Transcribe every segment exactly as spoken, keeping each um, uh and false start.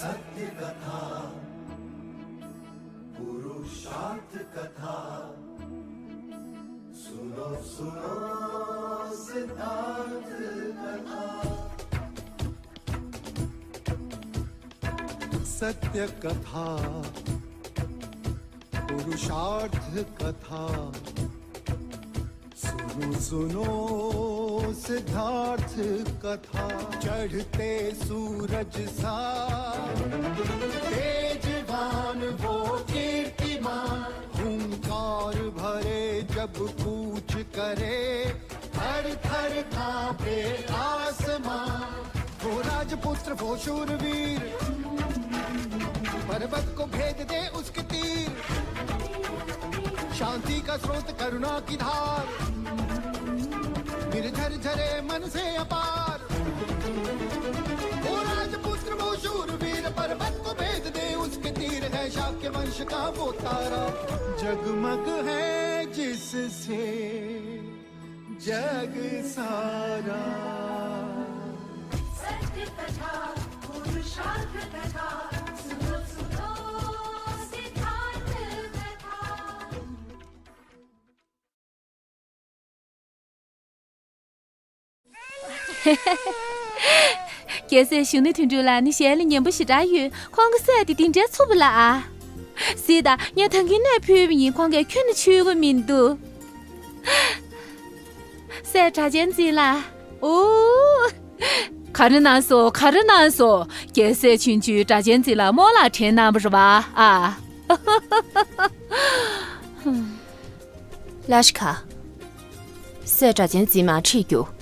सत्य कथा, पुरुषार्थ कथा। सुनो, सुनो सिद्धार्थ कथा। सत्य कथा, पुरुषार्थ कथा। सुनो, सुनो सिद्धार्थ कथा। चढ़ते सूरज सा तेजवान वो कीर्तिमान, हुंकार भरे जब कूच करे, थर थर कांपे आसमां। वो राजपुत्र, वो शूरवीर, पर्वत को भेद दे उसके तीर। शांति का स्रोत, करुणा की धार, निर्झर झरे मन से अपार। वो राजपुत्र, वो शूरवीर, पर्वत को भेद दे उसके तीर। है शाक्य वंश का वो तारा, जगमग है जिससे जग सारा। सत्य कथा, पुरुषार्थ कथा, सुनो, सुनो सिद्धार्थ कथा। རྒྱལ་སྲས་གཞོན་ནུ་དོན་གྲུབ་ལགས་ནི་གཞན་ལས་ཉན་པོ་ཞེ་དྲག་ཡོད། ཁོང་གི་སྲས་དེ་འདི་འདྲའི་འཚུབ་པ་ལ་ཨ། གཟིགས་དང་། ངས་ད་གིན་ནས་ཕུལ་བ་ཡིན། ཁོང་གིས་ཁྱོན་ནས་འཇུ་གི་མི་འདུག་སྲས་གྲགས་ཅན་འཛིན་ལགས། ཨོ། ག་རེ་གནང་སོང་། ག་རེ་གནང་སོང་། རྒྱལ་སྲས་ཆུང་ཆུང་གྲགས་ཅན་འཛིན་ལགས་རྨོ་ལགས་དྲན་གནང་བ་རེད་པ་ཨ། ལ་ཤི་ཁ། སྲས་གྲགས་ཅན་འཛིན་མར་ཁྲིད་རྒྱུགས།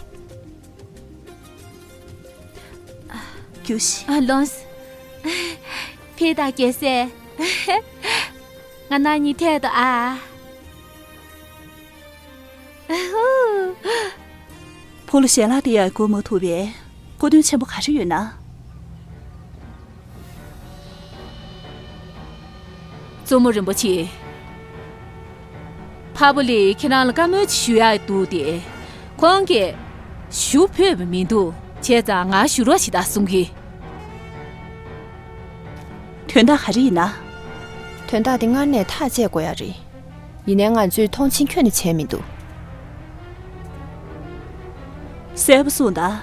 རྒྱུགས་ཤིག་ཨ། ལོངས། ཕེབས་དང་རྒྱལ་སྲས། ང་རང་གཉིས་ཐད་དོ་ཨ། ཨ་ཧུ། ཕོ་ལོ་ཞལ་ལག་དེ་ཡང་བསྐུར་མ་ཐུབ་པས་སྐུ་དོན་ཆེན་པོ་ག་རེ་ཡོད་ན། གཙོ་མོ་རིན་པོ་ཆེ། ཕ་བུ་ལས་ཁྱེད་རང་ལ་བཀའ་མོལ་ཅིག་ཞུ་ཡག་འདུག་སྟེ། ཁོང་གིས་ཞུ་ཕོད་པ་མི་འདུག་བྱས་ཙང་ང་ཞུ་རོགས་ཞིག་དང་གསུང་གི། དོན་དག་ག་རེ་ཡིན་ན། དོན་དག་འདི་སྔར་ནས་ཐག་བཅད་དགོས་ཡ་རེད། ཡིན་ནའི་ང་ཚོས་མཐོང་ཆེན་ཁྱོན་ནས་བྱས་མི་འདུག་གསལ་པོ་གསུངས་དང་།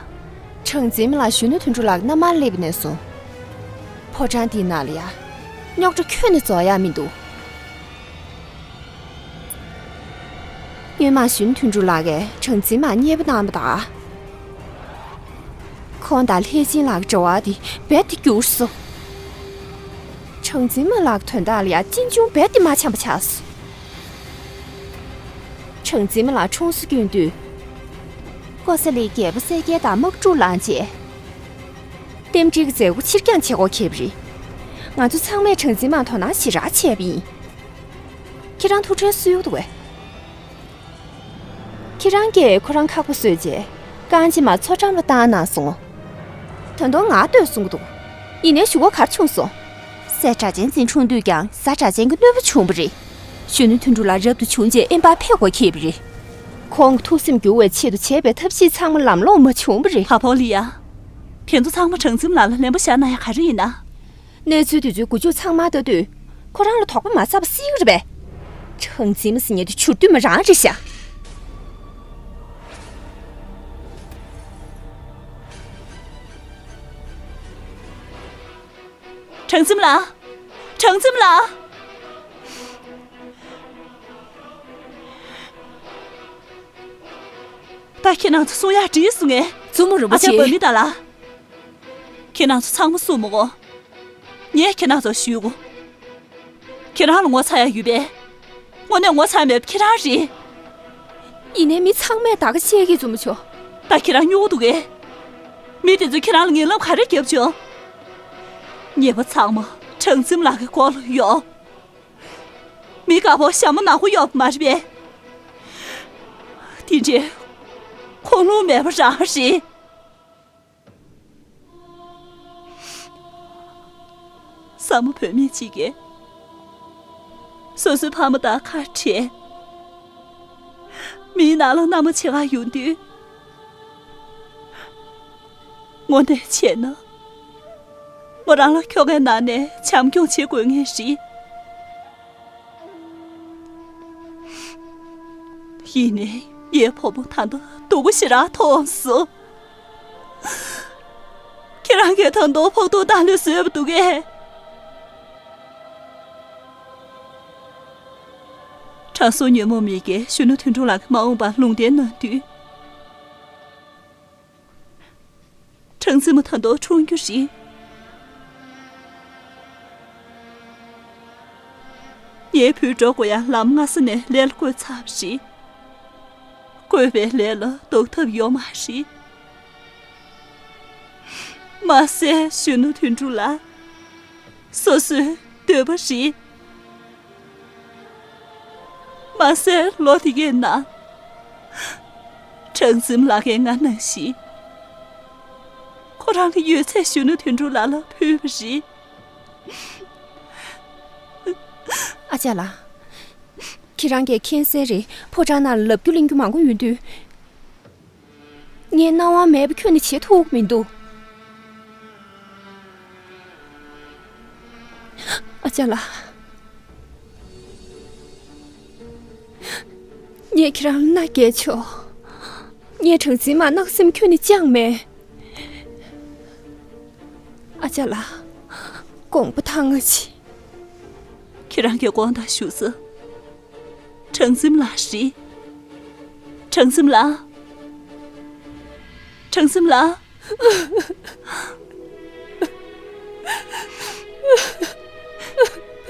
གྲངས་འཛིན་མ་ལགས་གཞོན་ནུ་དོན་གྲུབ་ལགས་མནའ་མར་སླེབས་ནས་བཟུང་། ཕོ་བྲང་འདིའི་ནང་ལ་ཡ། རྙོག་དྲ་ཁྱོན་ནས་རྫོགས་ཡ་མི་འདུག་སྔོན་མ་གཞོན་ནུ་དོན་གྲུབ་ལགས་ཀྱིས་གྲངས་འཛིན་མར་མཉེས་པོ་གནང་བ་དང་། ཁོང་དང་ལྷས་སྦྱིན་ལགས་ཀྱི་འབྲེལ་བ་དེ་རྦད་དེ་འགྱུར་སོང་། གྲངས་འཛིན་མ་ལགས་ཀྱི་དོན་དག་ལ་ཡ་གཅེན་གཅུང་རྦད་དེ་མ་འཆམ་པ་ཆགས་སོང་། གྲངས་འཛིན་མ་ལགས་གྲོངས་སོ་སྐྱོན་དུས། ཀོ་ས་ལིའི་རྒྱལ་པོ་གསལ་རྒྱལ་དང་དམག་འཁྲུག་ལངས་རྗེས། རྟེན་འབྲེལ་གྱི་མཛད་སྒོ་ཕྱིར་འགྱངས་བྱེད་དགོས་ཁེལ་བ་རེད། ང་ཚོ་ཚང་མས་གྲངས་འཛིན་མར་དོ་སྣང་ཞེ་དྲག་བྱས་པ་ཡིན། ཁྱེད་རང་ཐུགས་ཁྲལ་གསོས་ཡོད་དོ། ཁྱེད་རང་གིས་ཁོ་རང་ཁག་པོ་བཟོས་རྗེས་རྐང་རྗེས་མ་མཚོ་འགྲམ་ལ་བཏང་གནང་སོང་ངོ་། ད་དུང་ང་ལྟོས་གསུང་གི་འདུག་ཡིན་ནའི་ཞུ་སྒོ་ག་རེ་བྱུང་སོང་། སྲས་གྲགས་ཅན་འཛིན་འཁྲུངས་དུས་ཀྱང་གཟའ་གྲགས་ཅན་གྱི་གནོད་པ་བྱུང་བ་རེད། གཞོན་ནུ་དོན་གྲུབ་ལགས་རབ་ཏུ་བྱུང་རྗེས་དབེན་པར་ཕེབས་དགོས་ཁེལ་བ་རེད། ཁོང་གི་ཐུགས་སེམས་འགྱུར་བའི་ཆེད་དུ་བྱས་པའི་ཐབས་ཤེས་ཚང་མ་ལམ་ལྷོང་མ་བྱུང་བ་རེད། ཕ་ཕོ་ལི་ཡ། དེ་ཚོ་ཚང་མ་གྲངས་འཛིན་ལགས་ལ་ལན་པོ་བཞག་གནང་ཡ་ག་རེ་ཡིན་ན། གནས་ཚུལ་དུས་ཚོད་མགོ་མཇུག་ཚང་མ་ལྟ་དུས། ཁོ་རང་ལ་དོགས་པ་མ་ཟ་བ་སྲིད་ཀྱི་རེད་པས། གྲངས་འཛིན་མ་ཟེར་མཁན་དེ་བྱུར་དུས་མ་རང་རེད་ཤག་གྲངས་འཛིན་ལགས། གྲངས་འཛིན་ལགས། ད་ཁྱེད་རང་ཚོ་གསུང་ཡག་བྲིས་སོང་ངས། བཙུན་མོ་རིན་པོ་ཨ་ཅག་ཆེ། འབའ་མི་དང་ལ། ཁྱེད་རང་ཚོ་ཚང་མ་གསུང་མི་དགོས། ངས་ཁྱེད་རང་ཚོར་ཞུ་དགོས། ཁྱེད་རང་ལ་ངོ་ཚ་ཡག་ཡོད་པས། དངོས་གནས་ངོ་ཚ་མེད་པ་ཁྱེད་རང་རེད། ཡིན་ནའི་མི་ཚང་མས་ད་ག་བཤད་ཀྱི་བཙུན་མོ་མཆོག་ད་ཁྱེད་རང་སྨྱོ་གི་འདུག་གས། མི་དེ་ཚོས་ཁྱེད་རང་ལ་ངན་ལབ་ག་རེ་བརྒྱབ་བྱུང་། ཉེས་པ་ཚང་མ་གྲངས་འཛིན་ལགས་ཀྱི་མགོ་ལ་གཡོགས། མི་དཀར་པོ་ཞྭ་མོ་ནག་པོ་གཡོགས་པ་མ་རེད་པས། དེ་འདྲའི་ཁུངས་ལུང་མེད་པ་རང་རེད། བཟའ་མོ་བུད་མེད་ཅིག་གིས་སོ་སོའི་ཕ་མ་དང་ཁ་བྲལ། མིའི་ནང་ལ་མནའ་མ་བྱེད་ག་ཡོང་དུས། དངོས་གནས་བྱས་ན། པོ་རང་ལ་ཁྱོ་གའི་ནང་ནས་བྱམས་སྐྱོང་བྱེད་དགོས་ངེས་རེད། ཡིན་ནའི་ངའི་བུ་མོ་ད་ལྟ་སྡུག་པོ་ཞེ་དྲག་མཐོང་སོང་། ཁྱེད་རང་གིས་ད་དུང་ཕོག་ཐུག་བཏང་ལུགས་བཟོས་པ་འདུག་གས། དྲང་སྲོང་ཉོན་མོངས་མི་དགེ་གཞོན་ནུ་དོན་གྲུབ་ལགས་ཀྱིས་མ་འོངས་པར་ལུང་བསྟན་གནང་དུས། གྲངས་འཛིན་མ་ད་དུང་འཁྲུངས་རྒྱུ་རེད། ངའི་བུས་འགྲོ་དགོས་ཡ་ལམ་སྔ་ས་ནས་ལས་ལ་བཀོད་ཚར་བ་རེད། བཀོད་པའི་ལས་ལ་ལྡོག་ཐབས་ཡོད་མ་རེད། མ་ཟད་གཞོན་ནུ་དོན་གྲུབ་ལགས། སོ་སོའི་འདོད་པ་རེད། མ་ཟད་ལོ་དེ་གའི་ནང་། གྲངས་འཛིན་ལགས་ཀྱིས་ང་ནང་བཞིན། ཁོ་རང་གི་ཡོད་ཚད་གཞོན་ནུ་དོན་གྲུབ་ལགས་ལ་ཕུལ་བ་རེད། ཨ་ཅག་ལགས། ཁྱེད་རང་གིས་མཁྱེན་གསལ་རེད། ཕོ་བྲང་ནང་ལ་ལབ་རྒྱུ་གླེང་རྒྱུ་མང་པོ་ཡོད་དུས། ངས་སྣང་བ་མེད་པ་ཁྱོན་ནས་བྱེད་ཐུབ་མི་འདུག་ཨ་ཅག་ལགས། ངས་ཁྱེད་རང་ལ་མནའ་བསྐྱལ་ཆོག་ངས་གྲངས་འཛིན་མར་གནག་སེམས་ཁྱོན་ནས་བཅངས་མེད། ཨ་ཅག་ལགས། དགོངས་པ་དྭངས་པ་གྱིས། ཁྱེད་རང་གིས་དགོངས་དག་ཞུ་ས། གྲངས་འཛིན་ལགས་རེད། གྲངས་འཛིན་ལགས། གྲངས་འཛིན་ལགས།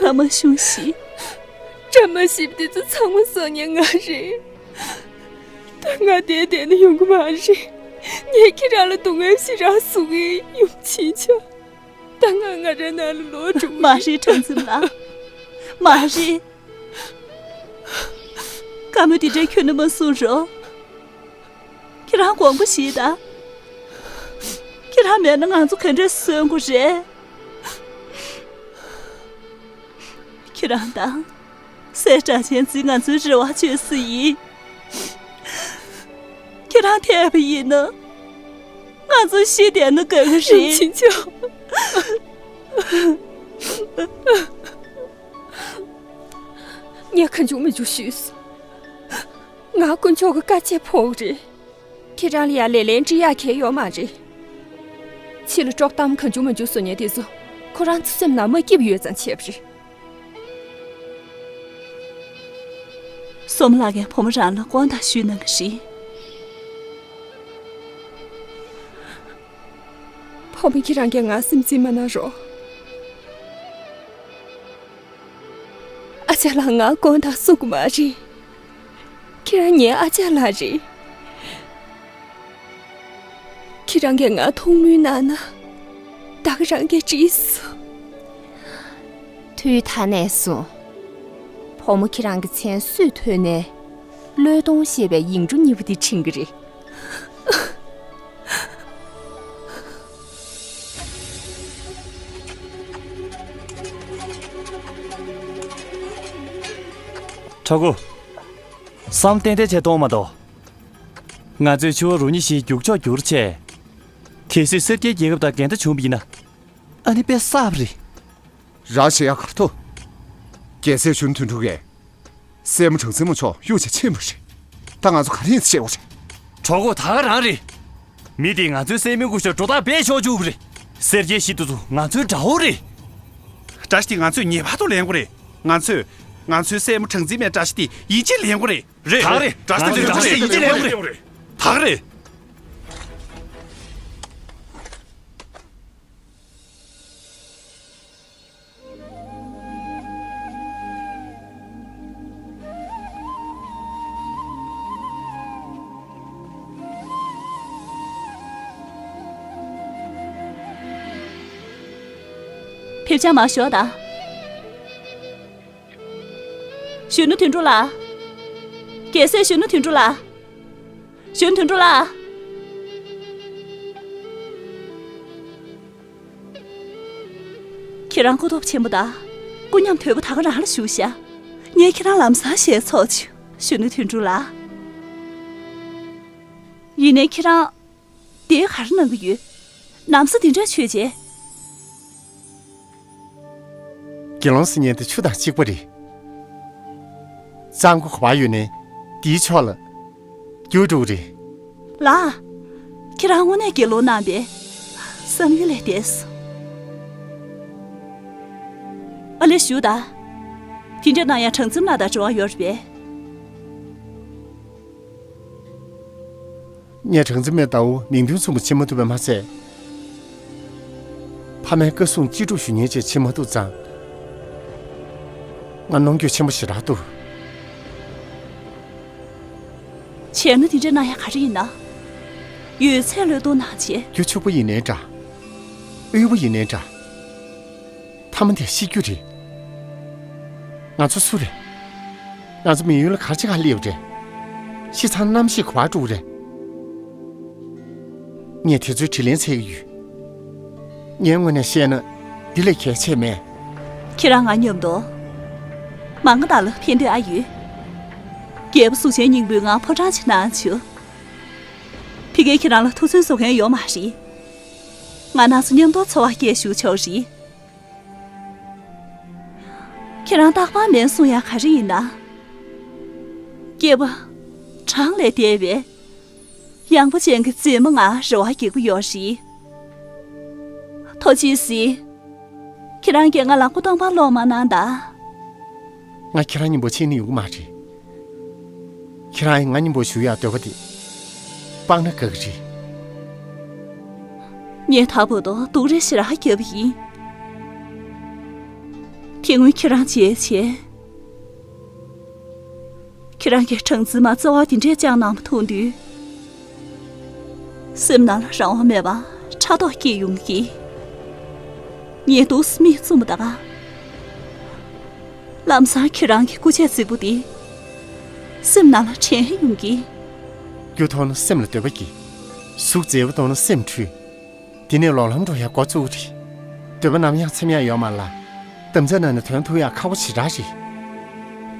ལྷ་མ་ཞུང་ཞིག་བཀྲ་མ་ཤིས་པ་དེ་ཚོ་ཚང་མ་གསོག་མཁན་ང་རེད། ད་ང་བསྡད་བསྡད་ན་ཡོང་གི་མ་རེད། ངས་ཁྱེད་རང་ལ་སྡུག་བསྔལ་ཞེ་དྲག་བཟོ་གི་ཡིན། ཡུམ་ཆེན་ཆགས། ད་ང་ང་རང་ནང་ལ་ལོག་འགྲོ་གི་མ་ཡིན། རེད་གྲངས་འཛིན་ལགས། མ་རེད། བཀའ་མོལ་འདི་འདྲ་ཁྱོན་ནས་མ་གསུང་རོགས། ཁྱེད་རང་དགོངས་པ་བཞེས་དང་། ཁྱེད་རང་མེད་ན་ང་ཚོ་ག་འདྲས་གསོན་དགོས་རེད། ཁྱེད་རང་དང་། སྲས་སྒྲ་ཆེན་འཛིན་ང་ཚོའི་རེ་བ་བཅོལ་ས་ཡིན། ཁྱེད་རང་ཐེ་བ་ཡིན་ན། ང་ཚོ་ཤི་བསྡད་ན་དགའ་གི་རེད། ཡུམ་ཆེན་ཆགས། ངས་གང་བྱུང་མི་བྱུང་ཞུས་སོང་། ང་དཀོན་མཆོག་གི་བཀའ་ཆད་ཕོག་རེད། ཁྱེད་རང་ལ་ཡང་ལེ་ལན་འདྲི་ཡག་གང་ཡོད་མ་རེད། ཕྱི་ལ་དཀྲོག་གཏམ་གང་བྱུང་མང་བྱུང་བཟོ་མཁན་དེ་ཚོ་ཁོ་རང་ཚོ་སེམས་ནང་མ་སྐྱིད་པ་ཡོད་ཙང་བྱས་པ་རེད། སོ་མ་ལགས་ཀྱིས་བུ་མོ་རང་ལ་དགོངས་དག་ཞུས་གནང་གི་རེད། བུ་མོ་ཁྱེད་རང་གིས་ང་སེམས་ཚིག་མ་གནང་རོགས། ཨ་ཅག་ལགས་ང་དགོངས་དག་གསུང་གི་མ་རེད། ཁྱེད་རང་ངའི་ཨ་ཅག་ལགས་རེད། ཁྱེད་རང་གིས་ང་མཐོང་མུས་གནང་ན། ད་ག་རང་གིས་འགྲིག་སོང་། དུས་ད་ནས་བཟུང་། བུ་མོ་ཁྱེད་རང་གི་མཚན་སུས་ཐོས་ནའི། བློས་གཏོང་ཞེས་པའི་ཡིག་འབྲུ་གཉིས་པོ་འདི་འབྱིན་གྱི་རེད། གྲོགས་པོ། བསམ་གཏན་གཏན་བྱས་གཏོང་མ་གཏོགས། ང་ཚོས་ཕྱི་པོ་རུ་ཉི་ཞིག་རྒྱུག་ཕྱོགས་བསྒྱུར་བྱས། གལ་སྲིད་སེར་སྐྱའི་རྒྱལ་ཁབ་དང་འགལ་ཟླ་བྱུང་བ་ཡིན་ན། ཨ་ནི་དཔེ་བསགས་པ་རེད། རང་བྱེད་ཡག་ག་རེ་འདུག་རྒྱལ་སྲས་གཞོན་དོན་གྲུབ་ཀྱིས། སྲས་མོ་གྲངས་འཛིན་མ་མཆོག་གཡུག་བྱས་ཕྱིན་པ་རེད། ད་ང་ཚོ་ག་རེ་ཡིན་ཟེར་བཤད་དགོས་རེད། གྲོགས་པོ་ད་ག་རང་རེད། མི་དེས་ང་ཚོའི་སྲས་མོའི་སྐུ་ཞབས་སྒྲོ་བཏགས་རྦད་ཆོག་བཅུག་པ་རེད། སེར་སྐྱའི་གཞི་དེ་ཚོ་ང་ཚོའི་དགྲ་བོ་རེད། བཀྲ་ཤིས་དེ་ང་ཚོས་ངེས་པར་དུ་ལེན་དགོས་རེད། ང་ཚོས། ང་ཚོའི་སྲས་མོ་གྲངས་འཛིན་མའི་བཀྲ་ཤིས་དེ་ཡིད་ཆེས་ལེན་དགོས་རེད། རེད། ད་ག་རེད། བཀྲ་ཤིས་དེ་ང་ཚོའི་བཀྲ་ཤིས་ཡིད་ཆེས་ལེན་དགོས་རེད། ད་ག་རེད། ཕེབས་ཅག་མར་ཞོག་དང་། གཞོན་ནུ་དོན་གྲུབ་ལགས། རྒྱལ་སྲས་གཞོན་ནུ་དོན་གྲུབ་ལགས། གཞོན་དོན་གྲུབ་ལགས། ཁྱེད་རང་སྐུ་སྟོབས་ཆེན་པོ་དང་། སྐུ་ཉམས་དོད་པོ་ད་ག་རང་ལ་བཞུགས་ཤག་ངས་ཁྱེད་རང་ལམ་སང་ཞལ་ཚོགས་བྱུང་། གཞོན་ནུ་དོན་གྲུབ་ལགས། ཡིན་ནའི་ཁྱེད་རང་། དེ་ག་རེ་གནང་གི་ཡོད། ན་བཟའ་དེ་འདྲ་མཆོད་བྱས། དགེ་སློང་ཟེར་མཁན་དེ་ཆུ་དང་གཅིག་པ་རེད། གཙང་པོ་ག་པར་ཡོད་ནའི་དེའི་ཕྱོགས་ལ་རྒྱུགས་འགྲོ་གི་རེད། ལགས། ཁྱེད་རང་དངོས་གནས་དགེ་སློང་རྣམ་པས་བསམ་ཡུལ་ལས་འདས་སོང་། ཨ་ལེ་ཞུ་ད། དེ་འདྲ་གནང་ཡ་གྲངས་འཛིན་ལགས་དང་འབྲེལ་བ་ཡོད་རེད་པས། ངས་གྲངས་འཛིན་མའི་ཟླ་བོ་མིང་དོན་མཚུངས་པ་བྱེད་མ་ཐུབ་པ་མ་ཟད། ཕ་མའི་བཀའ་གསུང་ཅི་སྒྲུབ་ཞུ་མཁན་ཅིག་བྱེད་མ་ཐུབ་ཙང་། ང་གནོང་འགྱོད་ཆེན་པོ་ཞེ་དྲག་འདུག། བྱས་ན་དེ་འདྲ་གནང་ཡ་ག་རེ་ཡིན་ན། ཡོད་ཚད་བློས་གཏོང་གནང་བྱས། རྒྱུ་ཕྱུག་པོ་ཡིན་ནའི་འདྲ། དབུལ་པོ་ཡིན་ནའི་འདྲ། མཐའ་མ་དེ་ཤི་རྒྱུ་རེད། ང་ཚོ་སུ་རེད། ང་ཚོ་མི་ཡུལ་ལ་ག་རེ་བྱེད་ག་སླེབས་རེད། ཤི་ཚར་ན་རྣམ་ཤེས་ག་པར་འགྲོ་གི་རེད། ངས་དེ་ཚོའི་དྲིན་ལན་འཚལ་གྱི་ཡོད། ངའི་ངོས་ནས་བཤད་ན་འདི་ལས་གལ་ཆེ་མེད། ཁྱེད་རང་ང་མཉམ་དུ་མ་མགོ་ད་ལ་ཕན་འདོད་ཨ་ཡོད། རྒྱལ་པོ་གཟུགས་ཅན་སྙིང་པོས་ང་ཕོ་བྲང་ཅིག་གནང་བྱུང་། ཕ་གིར་ཁྱེད་རང་ལ་ཐུགས་བརྩོན་བཟོ་མཁན་ཡོད་མ་རེད། ང་རང་ཚོ་མཉམ་དུ་འཚོ་བ་སྐྱེལ་ཞུ་ཆོག་རེད། ཁྱེད་རང་རྟག་པར་མིན་གསུང་ཡ་ག་རེ་ཡིན་ན། སྐྱེས་པ་གྲངས་ལས་འདས་པའི་ཡངས་པ་ཅན་གྱི་མཛེས་མ་ང་རེ་བ་རྒྱག་གི་ཡོད་རེད། ཐུགས་རྗེ་གཟིགས། ཁྱེད་རང་གིས་ང་ལ་སྐུ་སྟོང་པ་སློང་མ་གནང་ད། ང་ཁྱེད་རང་མཉམ་པོ་ཕྱིན་ནི་ཡོང་གི་མ་རེད། ཁྱེད་རང་ཡིས་ང་མཉམ་པོ་བཞུགས་ཡག་འདོད་པ་དེ་སྤང་ན་དགའ་གི་རེད། ངས་ད་བར་དུ་སྡུག་རུས་ཞེ་དྲག་བརྒྱབ་པ་ཡིན། དེ་སྔོན་ཁྱེད་རང་མཇལ་བྱས། ཁྱེད་རང་གིས་གྲངས་འཛིན་མ་རྩ་བ་དེ་འདྲས་བཅངས་གནང་བ་མཐོང་དུས། སེམས་ནང་ལ་རང་དབང་མེད་པར་ཕྲག་དོག་སྐྱེས་ཡོང་གི། ངས་འདུག་སེ་མིག་བཙུམས་པ་དང་། ལམ་སང་ཁྱེད་རང་གི་སྐུ་ཆས་རྫིག་པོ་དེ་སེམས་ནང་ལ་དྲན་ཡོང་གི། རྒྱུ་མཐོང་ན་སེམས་ལ་འདོད་པ་སྐྱེ། གཟུགས་མཛེས་པོ་མཐོང་ན་སེམས་འཁྲུལ། དེ་ནས་ལོག་ལམ་འགྲོ་ཡག་འགོ་བཙུགས་རེད། འདོད་པ་ནམ་ཡང་ཚིམ་ཡག་ཡོད་མ་རེད་ལ། དམ་བཅའ་ནང་ནས་དོན་ཐུག་ཡག་ཁག་པོ་ཞེ་དྲག་རེད།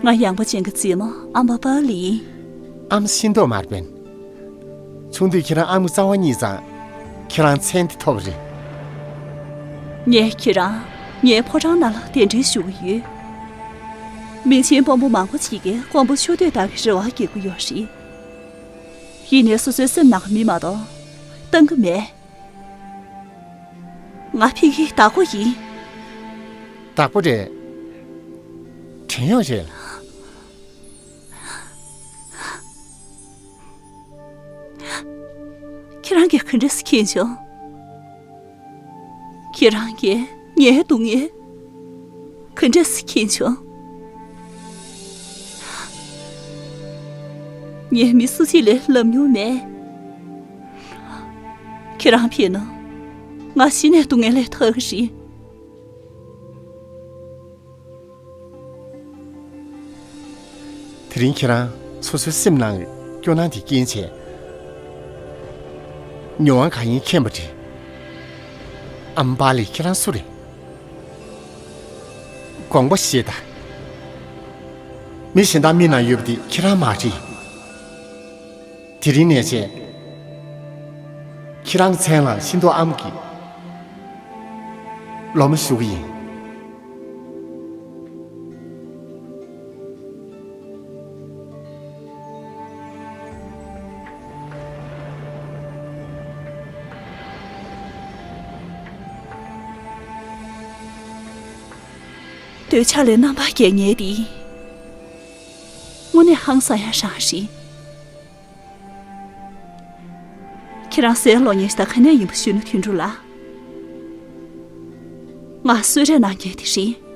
ང་ཡངས་པ་ཅན་གྱི་མཛེས་མ་ཨམ་པ་པ་ལི་ཡིན། ཨམ་ཤེས་མདོག་དམར་པོ་ཡིན། ཆུང་དུས་ཁྱེད་རང་ཨ་མའི་རྩ་བ་རྙེད་ཙང་། ཁྱེད་རང་མཚན་དེ་ཐོབ་པ་རེད། ངས་ཁྱེད་རང་ངའི་ཕོ་བྲང་ནང་ལ་གདན་འདྲེན་ཞུ་གི་ཡོད། མི་ཆེན་དཔོན་པོ་མང་པོ་ཅིག་གིས་དཀོན་པོ་ཆུ་སྟོད་ལྟ་བུའི་རེ་བ་རྒྱག་གི་ཡོད་རེད། ཡིན་ནའི་སོ་སོའི་སེམས་ནང་གི་མི་མ་གཏོགས་བཏང་གི་མེད། ང་ཕ་གིའི་བདག་པོ་ཡིན། བདག་པོ་རེད། བྲན་གཡོག་རེད། ཁྱེད་རང་གིས་ག་འདྲས་སེ་མཁྱེན་བྱུང་། ཁྱེད་རང་གིས་ངའི་སྡུག་བསྔལ་ག་འདྲས་སེ་མཁྱེན་བྱུང་། ངས་མི་སུ་གཅིག་ལ་ལབ་མྱོང་མེད། ཁྱེད་རང་ཕེབས་ན་ང་གཞི་ནས་སྡུག་བསྔལ་ལས་ཐར་གི་རེད། དེ་རིང་ཁྱེད་རང་སོ་སོའི་སེམས་ནང་གི་སྐྱོ་སྣང་དེ་རྐྱེན་བྱས། མྱོང་བ་གང་ཡིན་མཁྱེན་པ་རེད། ཨམ་པ་ལི་ཁྱེད་རང་སུ་རེད། དགོངས་པ་བཞེས་དང་། མི་གཞན་དག་མིག་ནང་ཡོད་པ་དེ་ཁྱེད་རང་མ་རེད། དེ་རིང་ནས་བྱས། ཁྱེད་རང་མཚན་ལ་ཤིན་ཏུ་ཨམ་གྱི་སློབ་མ་ཞུ་གི་ཡིན། འདོད་ཆགས་ལས་རྣམ་པར་རྒྱལ་མཁན་དེ། དངོས་གནས་ཧང་སང་ཡ་རང་རེད། ཁྱེད་རང་སའི་གློག་བརྙན་ཞིག་དང་ག་ནས་ཡིན་པ་ཞུས་ན་དོན་འགྲུབ་ལ། ང་གསོལ་རས་གནང་མཁན་དེ་རེད།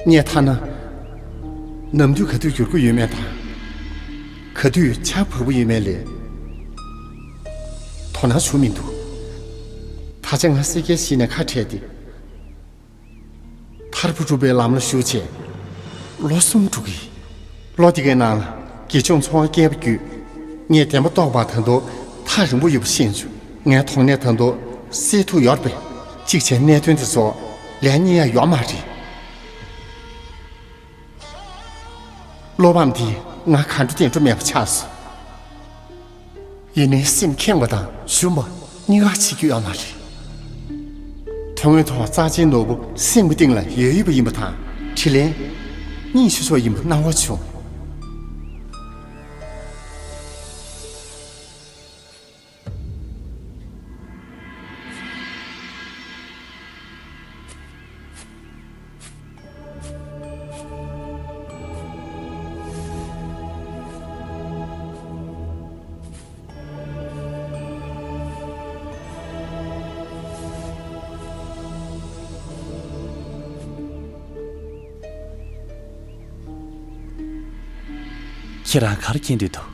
ངས་ཐ་ན། ནམ་དུས་ག་དུས་འགྱུར་གྱི་ཡོད་མེད་དང་། ག་དུས་ཆར་བབས་ཀྱི་ཡོད་མེད་ལས་དོ་སྣང་བྱུང་མི་འདུག་ད་ཆ་ང་སེར་སྐྱའི་གཞི་ནས་ཁ་བྲལ་ཏེ། ཐར་པ་སྒྲུབ་པའི་ལམ་ལ་ཞུགས་བྱས། ལོ་གསུམ་འགྲོ་གི་ཡིན། ལོ་དེ་གའི་ནང་ལ་དགེ་སྦྱོང་ཚོ་བ་བསྐལ་པ་བརྒྱུད། ངས་བདེན་པ་རྟོགས་པ་ད་དུང་ཐག་རིང་པོ་ཡོད་པ་ཤེས་བྱུང་། ངའི་དོགས་གནད་ད་དུང་སེལ་ཐུབ་ཡོད་པས། གཅིག་བྱས་གནད་དོན་དེ་ཚོ་ལན་རྙེད་ཡ་ཡོད་མ་རེད། བློ་ཕམ་འདིས་ང་ག་འདྲ་བདེ་འགྲོ་མེད་པ་ཆགས་སོང་། ཡིན་ནའི་སེམས་ཁེངས་པ་དང་ཞུམ་པ་གཉིས་ཀ་བྱེད་རྒྱུ་ཡོད་མ་རེད། དོན་དངོས་ཐོག་རྩ་ཆེན་ནོར་བུ་སེམས་ཀྱི་གཏིང་ལ་ཡོད་ཡོད་པ་ཡིན་པ་དང་དྲིན་ལན་སྙིང་ཤོར་ཤོར་ཡིན་པ་སྣང་བ་བྱུང་། ཁྱེད་རང་ག་རེ་མཁྱེན་འདོད་འདུག་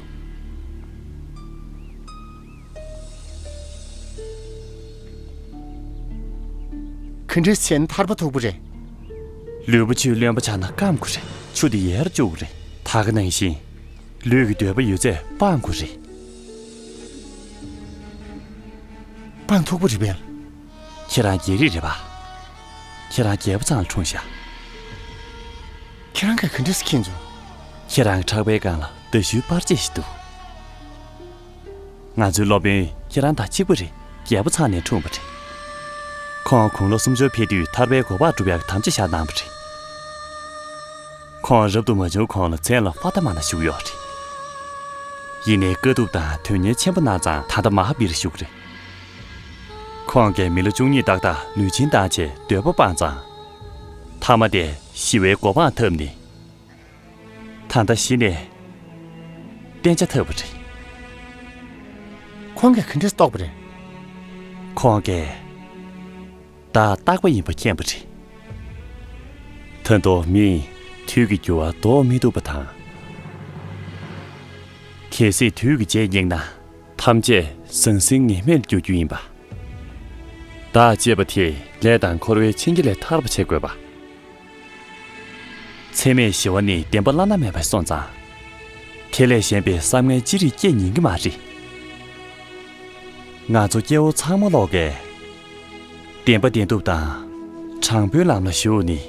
ག་འདྲས་བྱས་ན་ཐར་པ་ཐོབ་ཀྱི་རེད། ལུས་པོ་ཆུའི་རློན་པ་ཆགས་ན་སྐམ་དགོས་རེད། ཆུ་དེ་ཡལ་བཅུག་གི་རེད། ད་ག་ནང་བཞིན། ལུས་ཀྱི་འདོད་པ་ཡོད་ཚད་སྤང་དགོས་རེད། སྤང་ཐུབ་ཀྱི་རེད་པས། ཁྱེད་རང་རྒྱལ་རིགས་རེད་པ། ཁྱེད་རང་རྒྱལ་པོ་ཚང་ལ་འཁྲུངས་ཤག་ཁྱེད་རང་གིས་ག་འདྲས་མཁྱེན་བྱུང་། ཁྱེད་རང་གི་ཕྲག་པའི་སྒང་ལ་མདའ་གཞུའི་པར་ཆས་ཤིག་འདུག་ང་ཚོའི་སློབ་དཔོན་ཁྱེད་རང་དང་གཅིག་པ་རེད། རྒྱལ་པོ་ཚང་ནས་འཁྲུངས་པ་རེད། ཁོང་དགུང་ལོ་སུམ་ཅུར་ཕེབས་དུས་ཐར་པའི་གོ་འཕང་སྒྲུབ་ཡག་གི་དམ་བཅའ་བཞག་གནང་བ་རེད། ཁོང་རབ་ཏུ་མ་བྱུང་གོང་ལ་མཚན་ལ་ཧྥ་ཏ་མ་ན་བཞུགས་ཡོད་རེད། ཡིན་ནའི་དཀའ་ཐུབ་དང་དོན་གཉེར་ཆེན་པོ་གནང་ཙང་ད་ལྟ་མ་ཧཱ་བི་ར་བཞུགས་རེད། ཁོང་གིས་མི་ལོ་བཅུ་གཉིས་ཏག་ཏག་ལུས་སྦྱིན་བཏང་བྱས་འདོད་པ་སྤངས་ཙང་། ཐ་མ་དེ་ཞི་བའི་གོ་འཕང་ཐོབ་ནས། ད་ལྟ་གཞི་ནས་གཏན་འཇགས་ཐོབ་པ་རེད། ཁོང་གིས་ག་འདྲས་རྟོགས་པ་རེད། ཁོང་གིས་བདག་རྟག་པ་ཡིན་པ་མཁྱེན་པ་རེད། ད་དུང་མིས་དུས་ཀྱི་འགྱུར་བ་ཟློག་མི་ཐུབ་པ་དང་། གལ་སྲིད་དུས་ཀྱི་རྗེས་སྙེགས་ན། ཐམས་ཅད་ཟང་ཟིང་ངེས་མེད་འགྱུར་རྒྱུ་ཡིན་པ། བདག་ཅེས་པ་དེ་ལས་དང་འཁོར་བའི་འཆིང་རྒྱ་ལས་ཐར་བར་བྱེད་དགོས་པ། འཚེ་མེད་ཞི་བ་ནི་བདེན་པ་བླ་ན་མེད་པར་སོང་ཙང་། དེ་ལས་གཞན་པའི་བསམ་ངན་ཅི་རིགས་སྐྱེ་ཉན་གྱི་མ་རེད། ང་ཚོ་སྐྱེ་བོ་ཚང་མ་ལོག་གིས་བདེན་པ་བདེན་ཐུབ་དང་། དྲང་པོའི་ལམ་ལ་ཞུགས་ནི།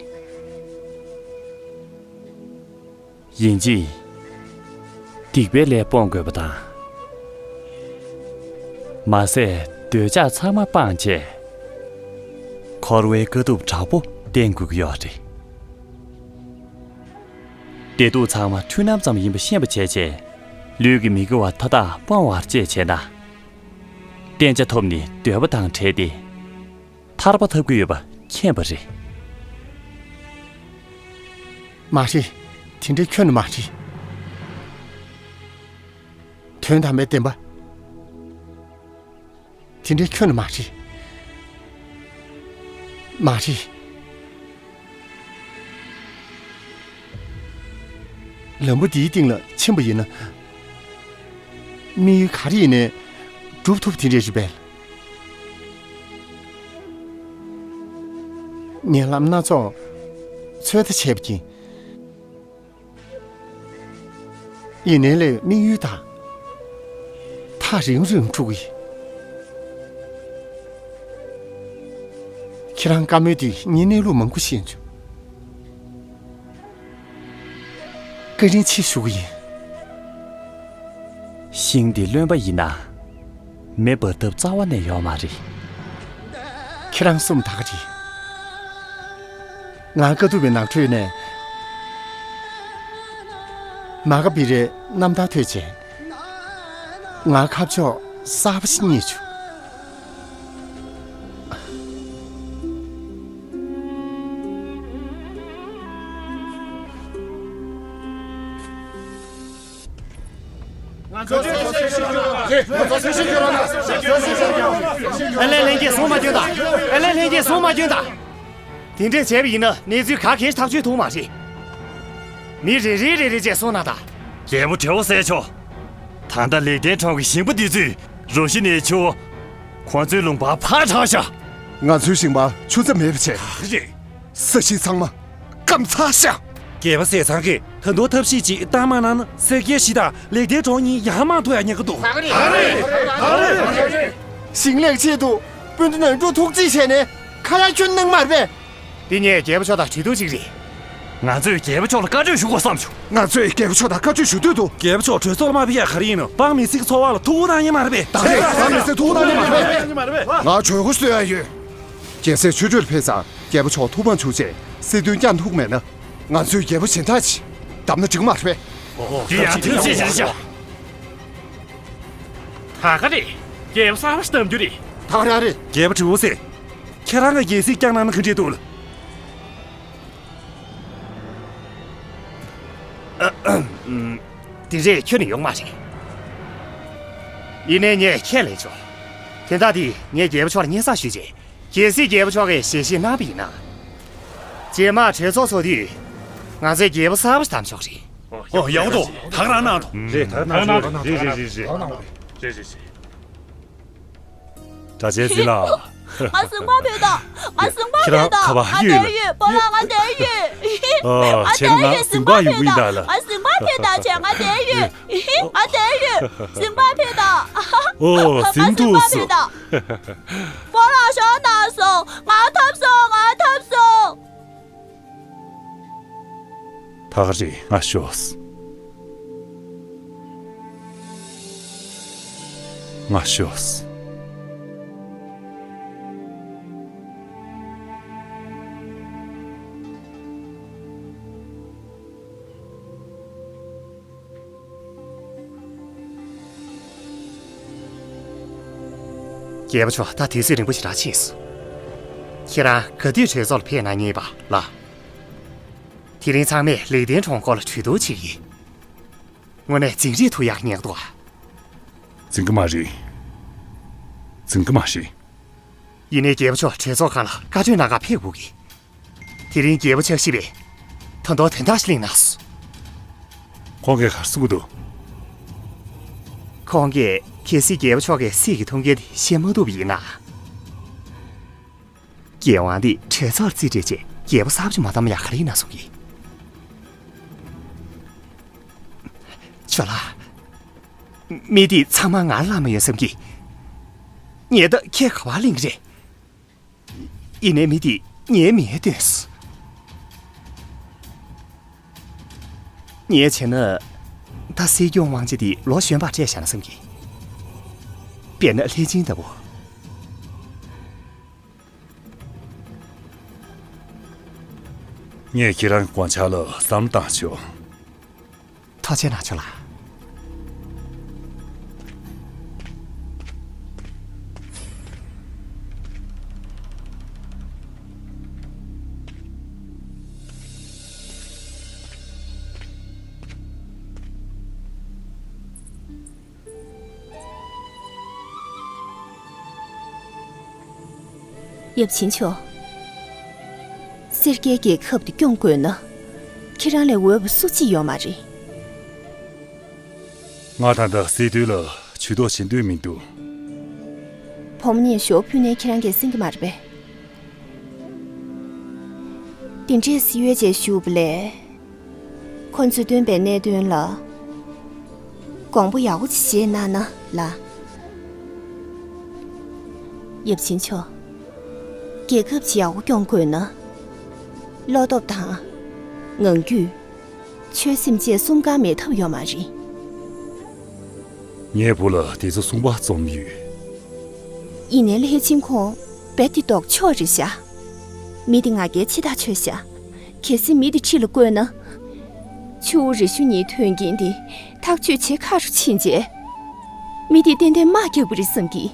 ཡིན་གཅིག་སྡིག་པའི་ལས་སྤོང་དགོས་པ་དང་། མ་ཟད་འདོད་ཆགས་ཚང་མ་སྤངས་བྱས། འཁོར་བའི་དཀའ་ཐུབ་དྲག་པོ་བསྟེན་དགོས་ཀྱི་ཡོད་རེད། བདེ་སྡུག་ཚང་མ་འཁྲུལ་སྣང་ཙམ་ཡིན་པ་ཤེས་པ་བྱས་བྱས། ལུས་ཀྱི་མི་དགེ་བ་མཐའ་དག་སྤོང་བར་བྱེད་བྱས་ན། གཏན་འཇགས་ཐོབ་ནས་འདོད་པ་དང་བྲལ་ཏེ། ཐར་པ་ཐོབ་ཀྱི་ཡོད་པ་མཁྱེན་པ་རེད། མ་རེད། དེ་འདྲའི་ཁྱོན་ནས་མ་རེད། དོན་དམ་པའི་བདེན་པ། དེ་འདྲའི་ཁྱོན་ནས་མ་རེད། མ་རེད། ལམ་བུ་འདིའི་སྟེང་ལ་ཕྱིན་པ་ཡིན་ན། དམིགས་ཡུལ་ག་རེ་ཡིན་ནའི་སྒྲུབ་ཐུབ་དེ་འདྲ་རེད་པས། ངས་ལམ་སྣ་ཚོགས་ཚོད་ལྟ་བྱས་པ་ཡིན། ཡིན་ནའི་ལས་དམིགས་ཡུལ་དང་། ཐག་རིང་རིང་འཁྲུག་གི། ཁྱེད་རང་བཀའ་མོལ་དེ་ངས་གནས་ལུགས་མང་པོ་ཤེས་བྱུང་། བཀའ་དྲིན་ཆེ་ཞུ་གི་ཡིན། ཤིང་འདི་རློན་པ་ཡིན་ན། མེ་འབར་ཐབས་རྩ་བ་ནས་ཡོད་མ་རེད། ཁྱེད་རང་གསུངས་ད་ག་རེད། ང་དཀའ་ཐུབ་པའི་ནང་ཁྲོད་ནས་མ་ཧཱ་བི་རའི་རྣམ་ཐར་ཐོས་བྱས། ང་ཁ་ཕྱོགས་གསར་པ་ཞིག་རྙེད་བྱུང་། ཨེ་ལས་ལྷན་རྒྱས་གསུང་མ་སྐྱོན་དང་། ཨེ་ལས་ལྷན་རྒྱས་གསུང་མ་སྐྱོན་དང་། དེ་འདྲས་བྱས་པ་ཡིན་ན་གནས་ཚུལ་ག་གེ་ཐག་ཆོད་ཐུབ་མ་རེད། མི་རེ་རེ་རེ་རེ་བྱས་གསུངས་གནང་དང་། རྒྱལ་པོ་བྲེ་བོ་གསལ་མཆོག་ད་ལྟ་ལེགས་ལྡན་གྲོང་གི་ཞིང་པ་འདི་ཚོས་རོ་ཤི་ནས་ཆུ་བོ། ཁོང་ཚོའི་ལུང་པར་ཕར་དྲངས་ཤག་ང་ཚོའི་ཞིང་པར་ཆུ་རྩྭ་མེད་པ་བྱས། ས་གཞི་ཚང་མ་སྐམ་ཚར་ཤག་རྒྱལ་པོ་ཟས་གཙང་གིས་ད་དུང་ཐབས་ཤེས་ཅིག་བཏང་མ་གནང་ན། སེར་སྐྱའི་གཞིས་དང་ལེགས་ལྡན་གྲོང་གཉིས་ཡར་མར་ཐུག་ཡ་ཉེན་ཁ་འདུག་ཞིང་ལས་ཆེད་དུ་སྤུན་ཟླ་ནོར་འབྲུག་ཐུགས་རྗེ་ཆེ་ནས་ཁ་ཡ་ཁྱོན་གནང་མ་རེད་པས། འདི་ངས་རྒྱལ་པོ་མཆོག་དང་གྲོས་བསྡུར་ཅིག་རེད། ང་ཚོས་རྒྱལ་པོ་མཆོག་ལ་བཀའ་འཁྲོལ་ཞུ་དགོས་བསམ་བྱུང་། ང་ཚོས་རྒྱལ་པོ་མཆོག་དང་བཀའ་འཁྲོལ་ཞུ་འདོད་འདུག་རྒྱལ་པོ་མཆོག་གྲོས་ཚོགས་ལ་མ་ཕེབས་ཡ་ག་རེ་ཡིན་ནམ། འབངས་མི་སེར་གྱི་འཚོ་བ་ལ་ཐུགས་ཁུར་གནང་ཡ་མ་རེད་པས། ད་རེས་འབངས་མི་སེར་ཐུགས་ཁུར་གནང་ཡ་མ་རེད་པས། ང་གྲོས་འགོ་གསོལ་ཡ་ཡོད། རྒྱལ་སྲས་ཆོས་སྒྲོན་ཕེབས་ཙང་རྒྱལ་པོ་མཆོག་ཐུགས་ཕམ་བྱུང་རྗེས་སྲིད་དོན་བསྐྱངས་ཐུབ་མེད་ན། ང་ཚོས་རྒྱལ་པོ་གཞན་དག་ཅིག་བདམས་ན་འགྲིག་མ་རེད་པས། འདི་ཡང་ཐབས་ཤེས་ཤིག་རེད་ཤག་ད་ག་རེད། རྒྱལ་པོ་གསར་པ་ཞིག་བདམས་རྒྱུ་རེད། ད་ག་རང་རེད། རྒྱལ་པོ་བྲེ་བོ་གསལ། ཁྱེད་རང་གིས་རྒྱལ་སྲིད་བསྐྱངས་གནང་ན་ག་འདྲས་འདུག་ལགས། འདི་འདྲས་ཁྱོན་ནས་ཡོང་མ་རེད། ཡིན་ནའི་ངས་ཁས་ལེན་ཆོག་དོན་དག་འདི་ངས་རྒྱལ་པོ་མཆོག་ལ་སྙན་སེང་ཞུས་རྗེས། གལ་སྲིད་རྒྱལ་པོ་མཆོག་གིས་ཞལ་བཞེས་གནང་བ་ཡིན་ན། རྗེས་མ་གྲོས་ཚོགས་ཚོགས་དུས། ང་ཚོས་རྒྱལ་པོ་གསར་པ་ཞིག་བདམས་ཆོག་རེད། ཨོ་ཡག་པོ་འདུག་ད་ག་རང་གནང་དང་། རེད། ད་ག་རང་གནང་དང་། རེད་རེད་རེད་རེད། རེད་རེད་རེད། གྲྭ་ཆས་འཛིན་ལགས། ང་ཟིང་པ་ཕེབས་དང་། ང་ཟིང་པ་ཕེབས་དང་། ཁྱེད་རང་ག་པར་ཡོད་ལགས། ང་བསྡད་ཡོད། སྤོ་ལགས་ང་བསྡད་ཡོད། ཨ། ང་ཁྱེད་རང་བསྡད་ཡོད། ཟིང་པ་ཕེབས་དང་། ང་ཟིང་པ་ཕེབས་དང་། ཁྱེད་ང་བསྡད་ཡོད། ང་བསྡད་ཡོད། ཟིང་པ་ཕེབས་དང་། ཨོ་ཟིང་འདུག་སོ། སྤོ་ལགས་ཞོགས་གནང་སོང་། ང་ཐོབ་སོང་། ང་ཐོབ་སོང་། ད་ག་རེད། ང་ཤོག་ང་ཤོག་རྒྱལ་པོ་མཆོག་ད་དུས་ཚོད་རིང་པོ་ཞེ་དྲག་ཕྱིན་སོང་། ཁྱེད་རང་ག་དུས་གྲོས་ཚོགས་ལ་ཕེབས་གནང་ངེས་པ་ལགས། དེ་རིང་ཚང་མས་ལེགས་ལྡན་གྲོང་སྐོར་ལ་གྲོས་བསྡུར་བྱེད་ཀྱི་ཡིན། དངོས་གནས་འཛིང་རེས་ཐུབ་ཡག་ཉེན་ཁ་འདུག་ཨ། འཛིང་གི་མ་རེད། འཛིང་གི་མ་རེད། ཡིན་ནའི་རྒྱལ་པོ་མཆོག་གྲོས་ཚོགས་ཁང་ལ་བཀའ་འཁྲོལ་གནང་གར་ཕེབས་དགོས་ཀྱི། དེ་རིང་རྒྱལ་པོ་ཕྱག་བཞེས་པས་ད་དུང་དོན་དག་ཞིག་གླེང་གནང་སོང་། ཁོང་གིས་ག་རེ་གསུང་གི་འདུག་ཁོང་གིས་གལ་སྲིད་རྒྱལ་པོ་མཆོག་གིས་སྲིད་ཀྱི་ཐུགས་འགན་དེ་བཞེས་མ་ཐུབ་པ་ཡིན་ན། རྒྱལ་དབང་འདི་གྲོས་ཚོགས་ལ་རྩིས་སྤྲད་རྗེས་རྒྱལ་པོ་གསར་པ་ཅིག་མ་བདམས་ཡག་ག་རེ་ཡིན་ན་གསུང་གི། ཇོ་ལགས། མི་འདིས་ཚང་མ་ང་ལ་ལབ་མ་ཡོང་བསམ་གི། ངས་ད་ཁྱེད་ག་པར་གླེང་གི་རེད། ཡིན་ནའི་མི་འདིས་ངའི་མིང་བཏོན་སོང་། ངས་བྱས་ན། ད་སྲིད་སྐྱོང་དབང་ཆ་འདི་ལོ་གཞོན་པར་སྤྲད་བཞག་ན་བསམ་གི། དཔེར་ན་ལྷས་སྦྱིན་ལྟ་བུ། ངས་ཁྱེད་རང་གི་དགོངས་འཆར་ལ་བསམ་བློ་བཏང་ཆོག་ཐུགས་རྗེ་གནང་ཆོག་ལགས། ཡབ་ཆེན་མཆོག་སེར་སྐྱའི་རྒྱལ་ཁབ་འདི་སྐྱོང་དགོས་ན། ཁྱེད་རང་ལས་འོས་པ་སུ་གཅིག་ཡོད་མ་རེད། ང་ད་ལྟ་སྲིད་དོན་ལ་ཇུས་གཏོགས་བྱེད་འདོད་མི་འདུག་བུ་མོ་གཉིས་ཞོ་ཕུལ་ནས་ཁྱེད་རང་གིས་ཟིན་གྱི་མ་རེད་པས། དེ་འདྲས་སྲིད་འོས་ཆེད་ཞུས་པ་ལས། ཁོ་ཚོས་སྟོན་པའི་གནད་དོན་ལ་དགོངས་པ་ཡག་པོ་ཅིག་བཞེས་གནང་ན་ལགས། ཡབ་ཆེན་མཆོག་རྒྱལ་ཁབ་ཅིག་ཡག་པོ་སྐྱོང་དགོས་ན། བློ་སྟོབས་དང་། ངང་རྒྱུད། ཆོད་སེམས་བཅས་གསུམ་ཀ་མེད་ཐབས་ཡོད་མ་རེད། ངའི་བུ་ལ་དེ་ཚོ་གསུངས་པ་རྩོམ་ཡོད། ཡིན་ནའི་ལྷས་སྦྱིན་ཁོང་རྦད་དེ་ལྡོག་ཕྱོགས་རེད་ཤག་མི་དེ་ང་རྒྱལ་ཆེ་ཐག་ཆོད་ཤག་གལ་སྲིད་མི་དེ་ཁྲིད་ལ་བསྐོས་ན། ཆུ་བོ་རི་ཤུ་གཉིས་ཐོན་གྱིན་དེ་ཐག་གཅོད་བྱེད་ཁག་རུ་ཕྱིན་རྗེས། མི་དེས་ཏན་ཏན་དམག་རྒྱག་པ་རེད་བསམ་གི།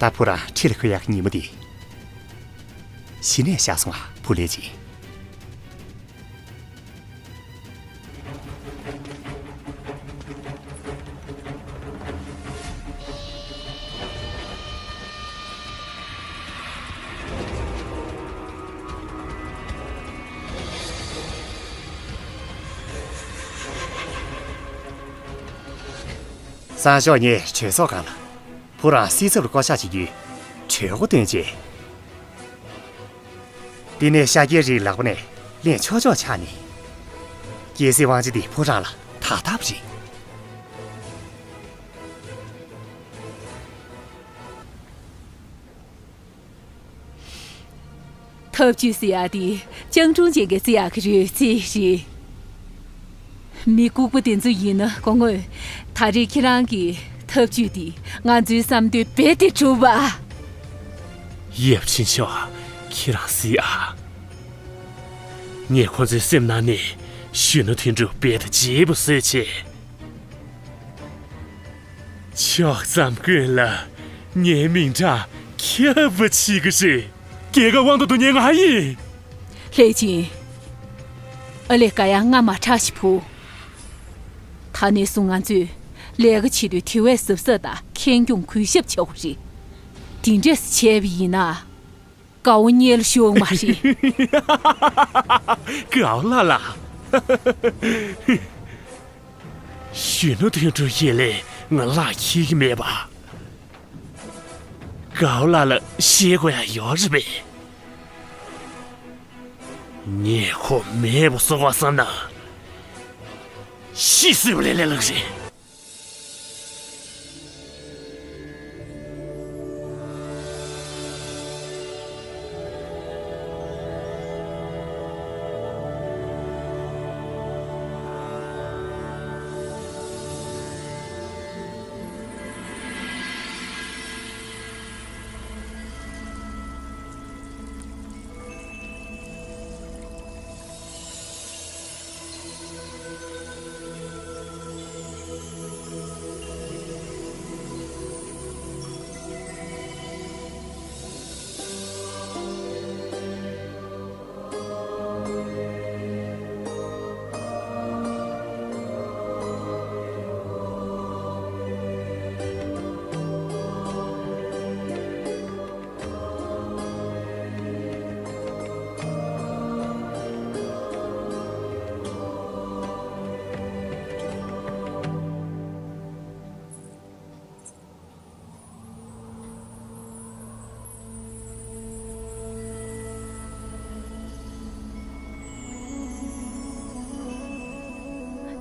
ད་བུ་རང་ཁྲིད་ལ་ཁུར་ཡག་གི་ཉིན་མོ་དེ། གཞི་ནས་ཤར་སོང་ཨ། བུ་ལས་ཅི། སང་ཞོགས་ངས་གྲོས་ཚོགས་སྒང་ལ། བུ་རང་སྲིད་ཚབ་ལ་བསྐོ་གཞག་བྱེད་རྒྱུའི་གྲོས་འགོ་བཏོན་རྗེས། དེ་ནས་ཤཱཀྱའི་རིགས་ལག་པ་ནས་ལེན་ཆོག་ཆོག་ཆགས་ནས། རྒྱལ་སྲིད་དབང་ཆ་འདི་བུ་རང་ལ་ད་ལྟ་བུ་རེད། ཐབས་ཇུས་ཟེར་ཡ་དེ་སྤྱང་གྲུང་ཅན་གྱིས་བརྩི་ཡག་གི་རོལ་རྩེད་རེད། མི་ལྐུགས་པ་དེ་ཚོ་ཡིན་ན་དགོངས་དག། ད་རེས་ཁྱེད་རང་གི་ཐབས་ཇུས་དེ་ང་ཚོའི་བསམ་དོན་རྦད་དེ་གྲུབ་པ། ཡབ་ཆེན་མཆོག་ཁྱེད་རང་གཟིགས་ཨ། ངས་ཁོ་ཚོའི་སེམས་ནང་ནས་གཞོན་ནུ་དོན་གྲུབ་རྦད་དེ་བརྗེད་པོ་བཟོས་བྱས། ཕྱོགས་མཚམས་ཀུན་ལ་ངའི་མིང་གྲགས་ཁྱབ་པ་བྱེད་ཀྱི་རེད། རྒྱལ་ཁབ་དབང་དུ་བསྡུ་མཁན་ང་ཡིན། ལྷས་སྦྱིན། ཨ་ལས་ཀ་ཡང་ང་མ་ཁྲག་ཞིག་ཕུ། ད་ནས་བཟུང་ང་ཚོས་ལས་ཀ་བྱེད་དུས་དེ་བས་གཟབ་གཟབ་དང་ཁེངས་སྐྱུང་གུས་ཞབས་བྱེད་དགོས་རེད། དེ་འདྲས་བྱས་པ་ཡིན་ན། དགའ་བོ་གཉེར་ལ་ཞུགས་མ་རེད། དགའ་བོ་ལགས་ལགས། གཞོན་ནུ་དོན་གྲུབ་ཡིན་ལས་ང་ལག་འཁྱེར་གྱི་མེད་པ། དགའ་བོ་ལགས་ལ་བཤད་དགོས་ཡ་ཡོད་རེད་པས། ངས་ཁོ་མེད་པ་བཟོ་དགོས་བསམ་ན། ཤི་སྲིད་པ་ལས་ལས་སླ་རེད།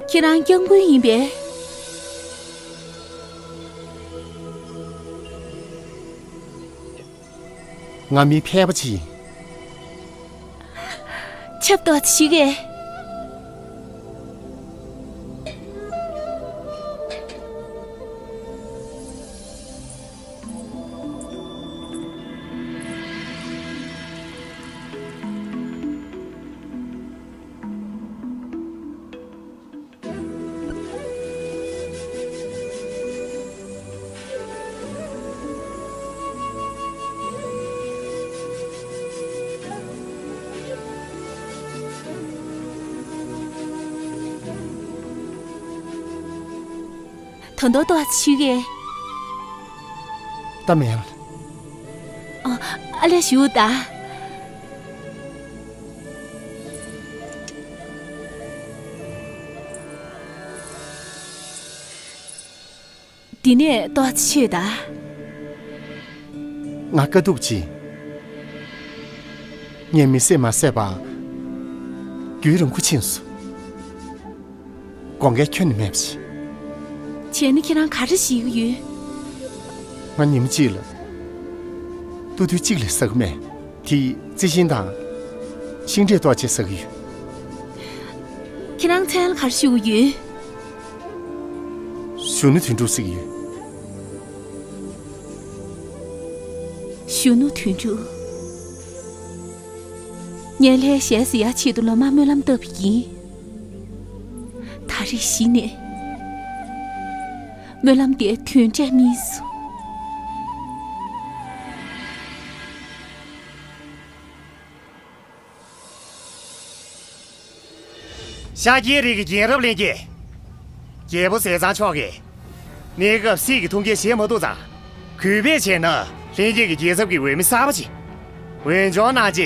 ཁྱེད་རང་སྐྱབས་མགོན་ཡིན་པས། ང་མི་ཕལ་པ་ཅིག་ཡིན། ཆབ་ཏོག་ཅིག་གས། ད་དུང་ཏོག་ཙམ་ཞུ་གི། ད་མེད། ཨ་ལས་ཞུ་ད། འདི་ནས་ཏོག་ཙམ་ཤོད་ད། ང་དཀའ་སྡུག་ཅིག་ངས་མི་བསད་མ་བསད་པ་རྒྱུན་རིང་པོ་ཕྱིན་སོང་། དགོངས་འགལ་ཁྱོན་ནས་མེད་པ་ཞིག་བྱས་ན་ཁྱེད་རང་ག་རེ་ཞིག་ཡོད། ང་ཉིན་མོ་གཅིག་ལ་ཏུ་ཏུ་གཅིག་ལས་ཟ་གི་མེད། དེ་རྩི་ཤིང་དང་ཤིང་འབྲས་ཏོག་ཙམ་ཟ་གི་ཡོད། ཁྱེད་རང་མཚན་ལ་ག་རེ་ཞུ་གི་ཡོད། གཞོན་ནུ་དོན་གྲུབ་ཟེར་གི་ཡོད། གཞོན་ནུ་དོན་གྲུབ། ངས་ལྷའི་ཞལ་གཟིགས་ཡག་ཆེད་དུ་ལོ་མང་སྨོན་ལམ་བཏབ་པ་ཡིན། ད་རེས་གཞི་ནས་སྨོན་ལམ་དེ་དོན་འབྲས་སྨིན་སོང་། ཤཱཀྱའི་རིགས་ཀྱི་རྒྱལ་རབས་ལྷན་རྒྱས། རྒྱལ་པོ་ཟས་གཙང་མཆོག་གིས་གནས་སྐབས་སྲིད་ཀྱི་ཐུགས་འགན་བཞེས་མ་ཐུབ་ཙང་། གུས་པས་བྱས་ན་ལྷན་རྒྱས་ཀྱི་རྒྱལ་ཚབ་ཀྱི་འོས་མི་གསར་པ་ཅིག་འོས་སྦྱོར་གནང་རྗེས། ད་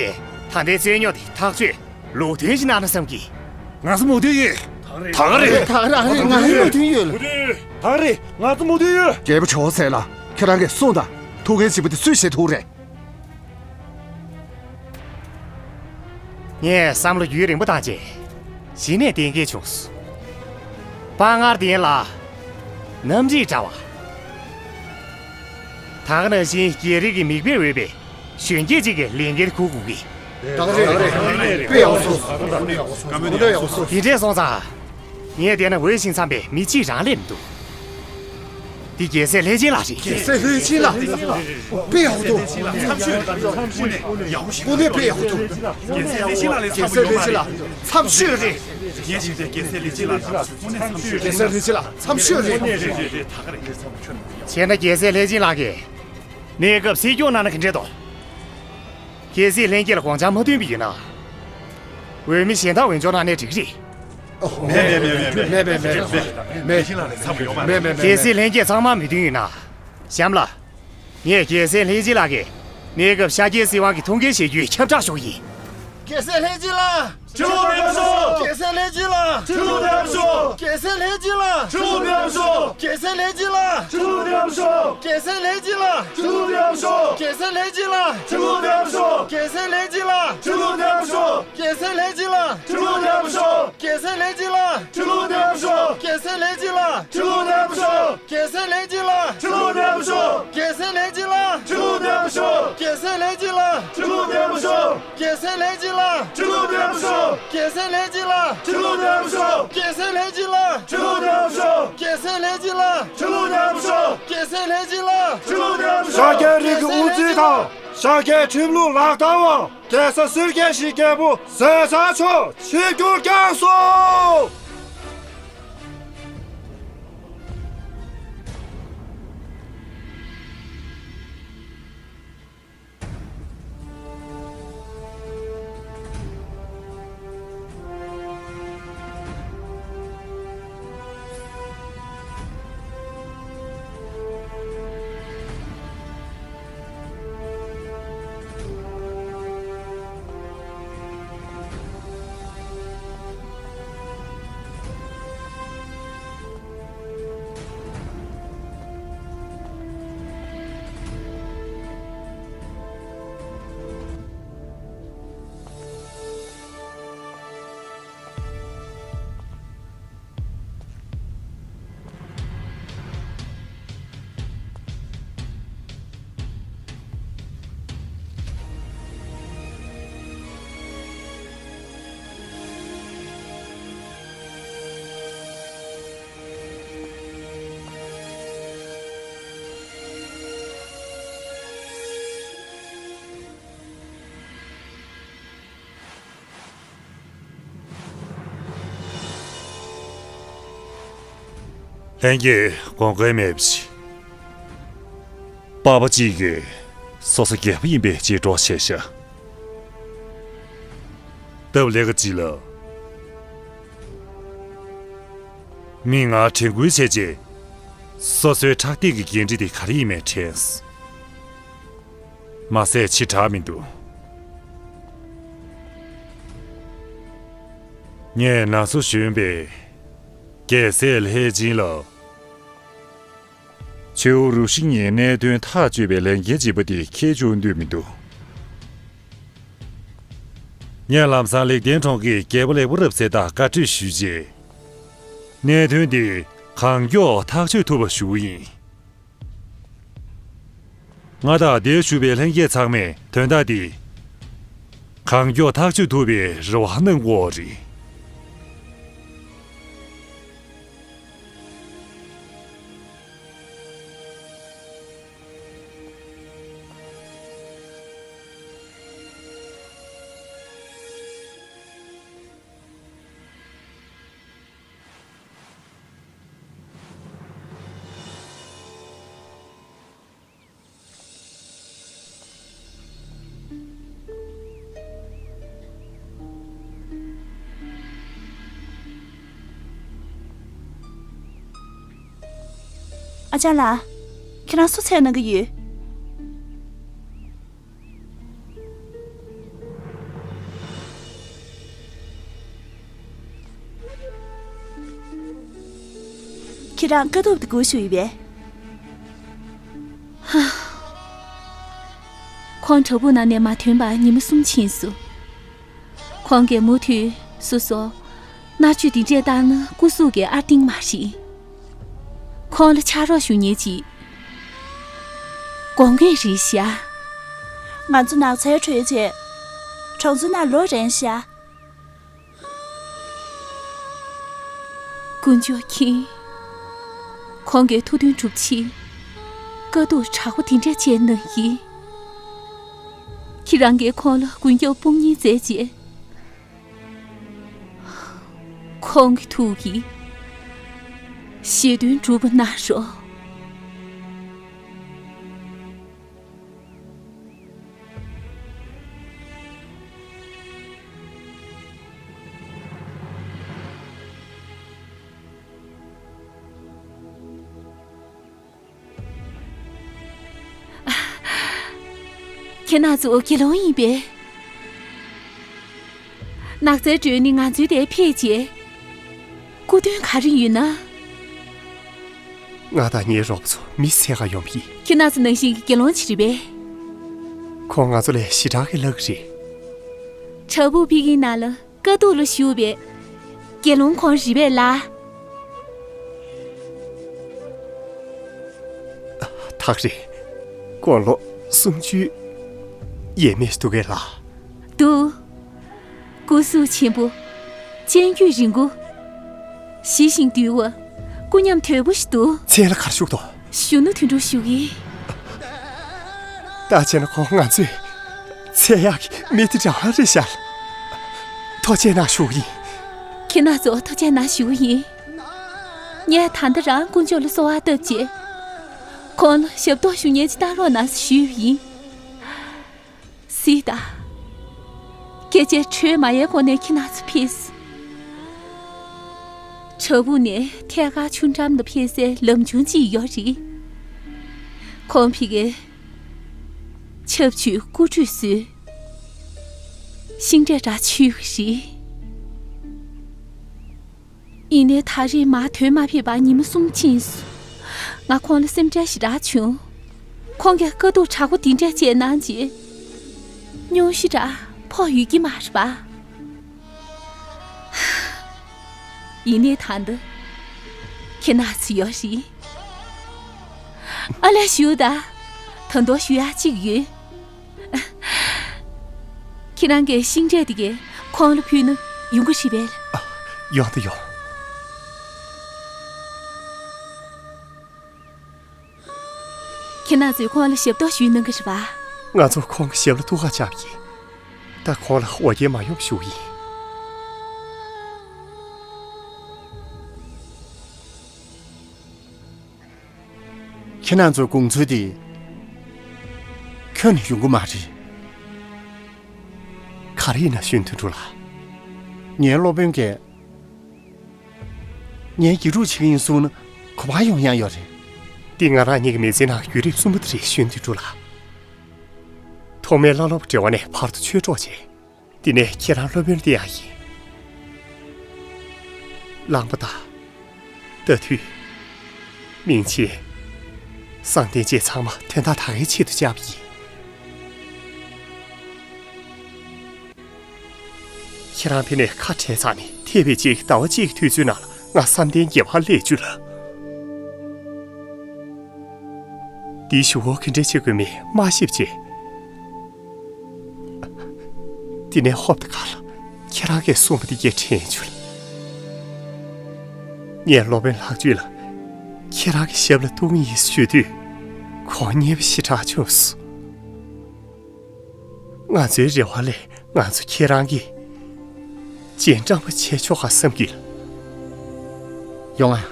ལྟའི་རྩོད་རྙོག་དེ་ཐག་གཅོད་ལུགས་མཐུན་ཞིག་གནང་ན་བསམ་གྱི། ང་ཚོ་མོས་མཐུན་ཡོད། ད་ག་རེད། ད་ག་རེད། ང་ཚོ་མོས་མཐུན་ཡོད། ད་ག་རེད། ང་ཚོ་མོས་མཐུན་ཡོད། རྒྱལ་པོ་ཇོ་བོ་ཟས་ལགས། ཁྱེད་རང་གིས་གསུངས་དང་། ཐུགས་འགན་ལྗིད་པོ་དེ་སུས་བཞེས་ཐུབ་རེད། ངས་བསམ་བློ་རྒྱུན་རིང་པོ་བཏང་རྗེས། གཞི་ནས་གཏན་འཁེལ་བྱུང་སོང་། དཔའ་ངར་ལྡན་ལ། རྣམ་རིག་བཀྲ་བ། ད་ག་ནང་བཞིན་རྒྱལ་རིགས་ཀྱི་མིག་དཔེ་འོས་པའི་གཞོན་སྐྱེས་ཅིག་གི་ལས་འགན་འཁུར་དགོས་ཀྱི། ད་ག་རེད། དཔེ་ཡག་སོང་། དཔེ་ཡག་སོང་། དེ་འདྲས་སོང་ཙང་། ངས་བལྟས་ན་འོས་ཤིང་འཚམས་པའི་མི་གཅིག་རང་སླེབས་མི་འདུག་འདི་རྒྱལ་སྲས་ལྷས་སྦྱིན་ལགས་རེད། རྒྱལ་སྲས་ལྷས་སྦྱིན་ལགས། དཔེ་ཡག་པོ་འདུག། མཚམས་ཤོད་རེད། དངོས་གནས་དཔེ་ཡག་པོ་འདུག། རྒྱལ་སྲས་ལྷས་སྦྱིན་ལགས་ལ་མཚམས་ཤོད་རེད། ངས་ཞིག་བྱས། རྒྱལ་སྲས་ལྷས་སྦྱིན་ལགས་ལ་མཚམས་ཤོད་རེད། རྒྱལ་སྲས་ལྷས་སྦྱིན་ལགས་མཚམས་ཤོད་རེད། རེད་རེད་རེད། ད་ག་རེད། བྱས་ན་རྒྱལ་སྲས་ལྷས་སྦྱིན་ལགས་ཀྱིས་གནས་སྐབས་སྲིད་སྐྱོང་གནང་ན་ག་འདྲས་འདུག། གལ་སྲིད་ལྷན་རྒྱས་ལ་དགོངས་འཆར་མ་མཐུན་པ་ཡོད་ན། འོས་མི་གཞན་དག་འོས་སྦྱོར་གནང་ནའི་འགྲིག་གི་རེད། མེད་མེད་མེད་མེད་མེད་མེད་མེད་མེད་མེད་མེད་མེད་མེད། གལ་སྲིད་ལྷན་རྒྱས་ཚང་མ་མོས་མཐུན་ཡོད་ན། གཤམ་ལ། ངས་རྒྱལ་སྲས་ལྷས་སྦྱིན་ལགས་ཀྱིས་གནས་སྐབས་ཤཱཀྱའི་སྲིད་དབང་གི་ཐུགས་འགན་བཞེས་རྒྱུའི་ཁྱབ་བསྒྲགས་ཞུ་གི་ཡིན། རྒྱལ་སྲས་ལྷས་སྦྱིན་ལགས། ཕྱི་ལོགས་ཕེབས་ཤོག། རྒྱལ་སྲས་ལྷས་སྦྱིན་ལགས། ཕྱི་ལོགས་ཕེབས་ཤོག། རྒྱལ་སྲས་ལྷས་སྦྱིན་ལགས། ཕྱི་ལོགས་ཕེབས་ཤོག། རྒྱལ་སྲས་ལྷས་སྦྱིན་ལགས། ཕྱི་ལོགས་ཕེབས་ཤོག། རྒྱལ་སྲས་ལྷས་སྦྱིན་ལགས། ཕྱི་ལོགས་ཕེབས་ཤོག། རྒྱལ་སྲས་ལྷས་སྦྱིན་ལགས། ཕྱི་ལོགས་ཕེབས་ཤོག། རྒྱལ་སྲས་ལྷས་སྦྱིན་ལགས། ཕྱི་ལོགས་ཕེབས་ཤོག། རྒྱལ་སྲས་ལྷས་སྦྱིན་ལགས། ཕྱི་ལོགས་ཕེབས་ཤོག། རྒྱལ་སྲས་ལྷས་སྦྱིན་ལགས། ཕྱི་ལོགས་ཕེབས་ཤོག། རྒྱལ་སྲས་ལྷས་སྦྱིན་ལགས། ཕྱི་ལོགས་ཕེབས་ཤོག། རྒྱལ་སྲས་ལྷས་སྦྱིན་ལགས། ཕྱི་ལོགས་ཕེབས་ཤོག། རྒྱལ་སྲས་ལྷས་སྦྱིན་ལགས། ཕྱི་ལོགས་ཕེབས་ཤོག། རྒྱལ་སྲས་ལྷས་སྦྱིན་ལགས། ཕྱི་ལོགས་ཕེབས་ཤོག། རྒྱལ་སྲས་ལྷས་སྦྱིན་ལགས། ཕྱི་ལོགས་ཕེབས་ཤོག། རྒྱལ་སྲས་ལྷས་སྦྱིན་ལགས། ཕྱི་ལོགས་ཕེབས་ཤོག། རྒྱལ་སྲས་ལྷས་སྦྱིན་ལགས། ཕྱི་ལོགས་ཕེབས་ཤོག། རྒྱལ་སྲས་ལྷས་སྦྱིན་ལགས། ཕྱི་ལོགས་ཕེབས་ཤོག། རྒྱལ་སྲས་ལྷས་སྦྱིན་ལགས། ཕྱི་ལོགས་ཕེབས་ཤོག། ཤཱཀྱའི་རིགས་ཀྱི་དབུ་འཛིན་དང་། ཤཱཀྱའི་ཁྲིམས་ལུགས་ལག་བསྟར་བ། རྒྱལ་ས་སེར་སྐྱའི་གཞིས་རྒྱལ་པོ་ཟས་གཙང་མཆོག་ཆིབས་བསྒྱུར་བསྐྱངས་སོ། ལྷན་རྒྱས་དགོངས་འགལ་མེད་པ་ཞིག་པ་ཕ་གཅིག་གིས་སོ་སོ་རྒྱལ་པོ་ཡིན་པའི་རྗེས་འགྲོ་བྱས་ཤག་སྟབས་ལེགས་ཀ་ཅིག་ལ། མིག་སྔར་དྲན་སྐུལ་བྱས་རྗེས། སོ་སོའི་ཁྲག་ཐིགས་ཀྱི་འགན་འཁྲི་དེ་ག་རེ་ཡིན་མིན་དྲན། མ་ཟད་ཕྱི་དྲགས་མི་འདུག་ངས་ན་སོ་གཞོན་པའི་རྒྱལ་སྲས་ལྷས་སྦྱིན་ལ། ཆུ་བོ་རུ་ཤི་ཉིན་གནད་དོན་ཐག་གཅོད་པའི་ལས་འགན་ལྗིད་པོ་དེ་འཁྱེར་བཅུག་འདོད་མི་འདུག་ངས་ལམ་སང་ལེགས་ལྡན་གྲོང་གི་རྒྱལ་པོ་ལེགས་པོ་རབ་གསལ་དང་བཀའ་གྲོས་ཞུས་རྗེས། གནད་དོན་འདི་གང་མགྱོགས་ཐག་གཅོད་ཐུབ་པ་ཞུ་གི་ཡིན། ང་དང་འདིར་བཞུགས་པའི་ལྷན་རྒྱས་ཚང་མས་དོན་དག་འདི་གང་མགྱོགས་ཐག་གཅོད་ཐུབ་པའི་རེ་བ་གནང་དགོས་རེད། ཨ་ཅག་ལགས། ཁྱེད་རང་སུ་འཚོལ་གནང་གི་ཡོད། ཁྱེད་རང་དཀའ་ཐུབ་དེ་སྒུག་བཞུགས་ཡིན་པས། ཁོང་བྲག་ཕུག་ནང་ནས་མ་ཐོན་པར་ཉི་མ་གསུམ་ཕྱིན་སོང་། ཁོང་གིས་མུ་མཐུད་སོ་སོ་མནར་གཅོད་འདི་འདྲས་བཏང་ན་སྐུ་གཟུགས་ཀྱི་ཨར་ཏིང་མ་རེད། ཁོང་ལ་ཕྱག་རོགས་ཞུ་མཁན་ཅིག་དགོངས་ཀྱི་རེད་ཤག་ང་ཚོ་ནགས་ཚལ་བྲོས་རྗེས་གྲོང་ཚོ་ནང་ལོག་རན་ཤག་དཀོན་མཆོག་མཁྱེན། ཁོང་གིས་ཐུགས་འདུན་སྒྲུབ་ཕྱིར་དཀའ་སྡུག་དྲག་པོ་དེ་འདྲ་སྤྱད་གནང་ཡིན། ཁྱེད་རང་གིས་ཁོང་ལ་མགོན་སྐྱབས་དཔུང་གཉེན་མཛད་རྗེས། ཁོང་གི་ཐུགས་ཀྱི་བཞེད་དོན་འགྲུབ་པ་གནང་རོགས། ཁྱེད་རྣམ་ཚོ་དགེ་སློང་ཡིན་པས། ནགས་ཚལ་བྲོས་ནས་ང་ཚོའི་དེར་ཕེབས་རྗེས། སྐུ་དོན་ག་རེ་ཡོད་ན། ང་དང་ངའི་རོགས་པ་ཚོ་མི་འཚོལ་ག་ཡོང་བ་ཡིན། ཁྱེད་རྣམ་ཚོ་ནང་བཞིན་གྱི་དགེ་སློང་ཅིག་རེད་པས། ཁོང་ང་ཚོ་ལས་ཞེ་དྲག་གི་ལྷག་གི་རེད། བྲག་ཕུག་ཕ་གིའི་ནང་ལ་དཀའ་སྡུག་ལ་ཞུགས་པའི་དགེ་སློང་ཁོང་རེད་པས་ལགས། ཐག་རེད། དགུང་ལོ་སུམ་ཅུ་ཡས་མས་འདུག་གས་ལགས། འདུག་སྐུ་གཟུགས་ཆེན་པོ། སྤྱན་དཀྱུས་རིང་པོ། ཞི་ཞིང་དུལ་བ། སྐུ་ཉམས་དོད་པོ་ཞིག་འདུག་མཚན་ལ་ག་རེ་ཞུ་གི་འདུག་གཞོན་ནུ་དོན་གྲུབ་ཞུ་གི། ད་བྱས་ན་ཁོང་ང་ཚོས་འཚོལ་ཡག་གི་མི་དེ་འདྲ་བ་རེད་ཤག་ཐུགས་རྗེ་གནང་ཞུ་གི་ཡིན། ཁྱེད་རྣམ་ཚོ་ཐུགས་རྗེ་གནང་ཞུ་གི་ཡིན། ངས་ད་ལྟ་རང་དཀོན་མཆོག་ལ་གསོལ་བ་བཏབ་རྗེས། ཁོང་ལ་ཞབས་ཏོག་ཞུ་མཁན་ཅིག་བཏང་རོགས་གནང་ཞུས་པ་ཡིན། སྲིད་ད། སྐད་ཆ་འཕྲོས་མ་ཡལ་གོང་ནས་ཁྱེད་རྣམ་ཚོ་ཕེབས། བྲག་ཕུག་ནས་ཐད་ཀར་ཆུ་འགྲམ་དུ་ཕེབས་སའི་ལམ་ཆུང་ཅིག་ཡོད་རེད། ཁོང་ཕ་གིར་ཆབ་ཆུས་སྐུ་ཁྲུས་གསོལ། ཤིང་འབྲས་འདྲ་མཆོད་ཀྱི་རེད། ཡིན་ནའི་ད་རེས་མར་ཐོན་མ་ཕེབས་པར་ཉི་མ་གསུམ་ཕྱིན་སོང་། ང་ཁོང་ལ་སེམས་ཁྲལ་ཞེ་དྲག་བྱུང་། ཁོང་གིས་དཀའ་སྡུག་དྲག་པོ་འདི་འདྲ་སྤྱད་གནང་རྗེས། སྙུང་གཞི་འདྲ་ཕོག་ཡོད་ཀྱི་མ་རེད་པ། ཡིན་ནའི་ད་འདི། ཁྱེད་རྣམ་ཚོ་ཡོད་རེད། ཨ་ལས་ཞུ་ད། ད་དུང་ཞུ་ཡག་གཅིག་ཡོད། ཁྱེད་རང་གིས་ཤིང་འབྲས་དེ་གས་ཁོང་ལ་ཕུལ་ན་ཡོང་གི་རེད་པས། ཡོང་དང་ཡོང་། ཁྱེད་རྣམ་ཚོས་ཁོང་ལ་ཞབས་ཏོག་ཞུས་གནང་གི་རེད་པ། ང་ཚོ་ཁོང་གི་ཞབས་ལ་ཐུགས་ཁུར་བཅངས་པ་ཡིན། ད་ཁོང་ལ་འོ་བརྒྱལ་མ་ཡོང་བ་ཞུ་གི་ཡིན། ཁྱེད་རྣམ་ཚོའི་དགོངས་ཚུལ་དེ་ཁྱོན་ནས་ཡོང་གི་མ་རེད། ག་རེ་ཡིན་ན་གཞོན་དོན་གྲུབ་ལགས། ངའི་སློབ་དཔོན་གྱིས་ངའི་དགེ་ཕྲུག་བྱེད་ཀྱི་ཡིན་གསུངས་ན་གོ་བ་ཡོང་ཡག་ཡོད་རེད། འདི་ང་རང་ཉིད་ཀྱི་མི་ཚེའི་ནང་གི་བརྒྱུད་རིམ་གསུམ་པ་དེ་རེད། གཞོན་དོན་གྲུབ་ལགས། ཐོག་མའི་བླ་སློབ་འབྲེལ་བ་ནས་བར་དུ་ཆོས་གྲོགས་བྱས། དེ་ནས་ཁྱེད་རང་སློབ་དཔོན་དེ་ཡང་ཡིན། གླང་པོ་དང་། རྟ་ཐུལ། མིང་ཆེན། བསམ་གཏན་བཅས་ཚང་མ་དོན་དག་ད་གའི་ཆེད་དུ་བཅར་བ་ཡིན། ཁྱེད་རང་ཕ་ནས་ཁ་བྲལ་ཚར་ནས་ཐེག་པའི་རྗེས་ཀྱི་ཟླ་བ་གཅིག་གི་དུས་ཚོད་ནང་ལ་ང་བསམ་གཏན་དགེ་བར་སླེབས་བཅུག་ལ། འདིའི་གཞུག་གུ་ག་འདྲ་བྱེད་དགོས་མིན་མ་ཤེས་པ་བྱས། དེ་ནས་ཧོབ་ཏེ་ཁ་ལ་ཁྱེད་རང་གིས་གསུངས་པ་དེ་གས་དྲན་བྱུང་། ངས་སློབ་དཔོན་ལྷག་སྤྱོད་ལ་ཁྱེད་རང་གི་ཞབས་ལ་གཏོགས་ངེས་ཞུ་དུས་ཁོང་མཉེས་པོ་ཞེ་དྲག་བྱུང་སོང་། ང་ཚོའི་རེ་བ་ལས་ང་ཚོ་ཁྱེད་རང་གིས་རྗེས་འབྲང་པོ་བྱས་ཆོག་ག་བསམ་གྱི། ཡོང་ང་།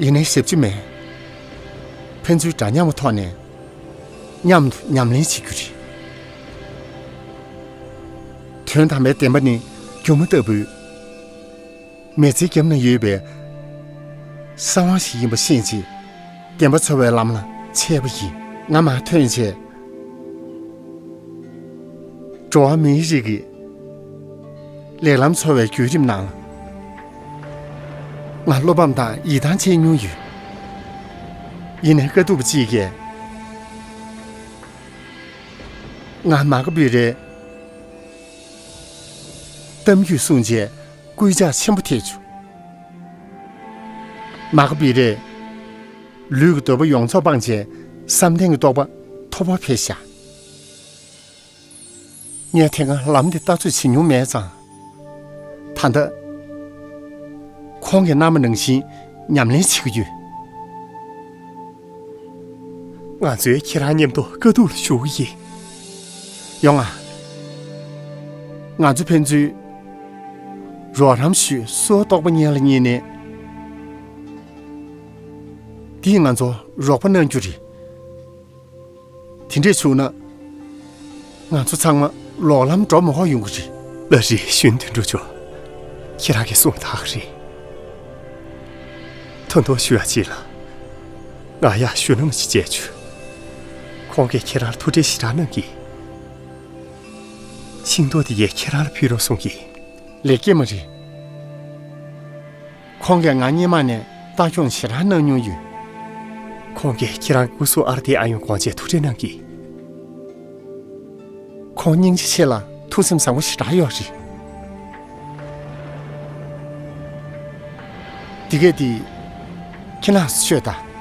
ཡིན་ནའི་ཞབས་ཕྱི་མེད། ཕན་ཚུན་འདྲ་མཉམ་གྱི་ཐོག་ནས་མཉམ་དུ་ཉམས་ལེན་བྱེད་རྒྱུ་རེད། དོན་དམ་པའི་བདེན་པ་ནི་སྒྱུ་མ་ལྟ་བུའི་མི་ཚེའི་རྒྱབ་ན་ཡོད་པའི་ གསང་བ་ཞིག་ཡིན་པ་ཤེས་རྗེས། བདེན་པ་འཚོལ་བའི་ལམ་ལ་ཆས་པ་ཡིན། ང་མར་ཐོན་རྗེས། འགྲོ་བ་མིའི་རིགས་ཀྱི་ལེགས་ལམ་འཚོལ་བའི་བརྒྱུད་རིམ་ནང་ལ། ང་བློ་ཕམ་དང་ཡིད་ཐང་ཆད་མྱོང་ཡོད། ཡིན་ནའི་དཀའ་ཐུབ་པ་གཅིག་གིས་ང་མ་ག་བི་རའི་གཏམ་རྒྱུད་གསུངས་རྗེས་སྐུལ་ལྕག་ཆེན་པོ་ཐེབས་བྱུང་། མ་ག་བི་རས་ལུས་ཀྱི་འདོད་པ་ཡོངས་རྫོགས་སྤངས་རྗེས་བསམ་གཏན་གྱི་རྟོགས་པ་མཐོ་པོར་འཕེལ་བཞག། ངས་དེ་སྔ་ལམ་དེ་ལྟ་ཚོད་བྱེད་མྱོང་མེད་ཙང་། ད་ལྟ་ཁོང་གིས་གནང་བ་ནང་བཞིན་ཉམས་ལེན་བྱེད་ཀྱི་ཡོད། ང་ཚོས་ཁྱེད་རང་མཉམ་དུ་དཀའ་སྡུག་ལ་ཞུགས་ཀྱི་ཡིན། ཡོང་ང་། ང་ཚོ་ཕན་ཚུན་རོགས་རམ་ཞུས་སོ། རྟོགས་པ་གཉིས་ལ་གཉིས་ནས་འདིས་ང་ཚོ་རོགས་པ་གནང་རྒྱུ་རེད། དེ་འདྲས་བྱུང་ན། ང་ཚོ་ཚང་མ་ལོག་ལམ་འགྲོ་མ་དགོས་ཡོང་གི་རེད། ལགས་རེད། གཞོན་དོན་གྲུབ་མཆོག་ཁྱེད་རང་གིས་གསུངས་པ་ད་ག་རེད། ད་དུང་ཞུ་ཡ་གཅིག་ལ། ང་ཡ་གཞོན་ནུ་མ་ཞིག་མཇལ་བྱུང་། ཁོང་གིས་ཁྱེད་རང་ལ་ཐུགས་ཁྲལ་ཞེ་དྲག་གནང་གིས། ཤིང་ཏོག་དེ་ཡས་ཁྱེད་རང་ལ་ཕུལ་རོགས་གསུང་གིས། ལེགས་སྐྱེས་མ་རེད། ཁོང་གིས་ང་སྔོན་མ་ནས་ལྟ་སྐྱོང་ཞེ་དྲག་གནང་མྱོང་ཡོད། ཁོང་གིས་ཁྱེད་རང་སྐུ་གཟུགས་ཨར་ཏེ་ཨ་ཡོང་དགོངས་རྗེས་ཐུགས་ཁྲལ་གནང་གིས། ཁོང་སྙིང་རྗེ་ཆེ་ལ་ཐུགས་སེམས་བཟང་པོ་ཞེ་དྲག་ཡོད་རེད། འདི་གས་འདི་ཁྱེད་རང་ཚོས་ཤོད་དང་།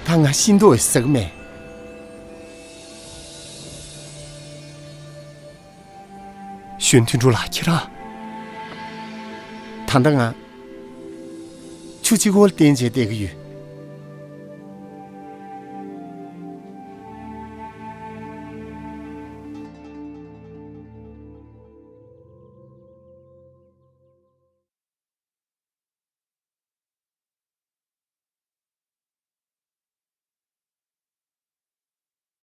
ད་ང་ཤིང་ཏོག་ཟ་གི་མེད། གཞོན་དོན་གྲུབ་ལགས། ཁྱེད་རང་། ད་ལྟ་ང་ཆུ་གཅིག་པོ་ལ་བརྟེན་བྱས་བསྡད་ཀྱི་ཡོད།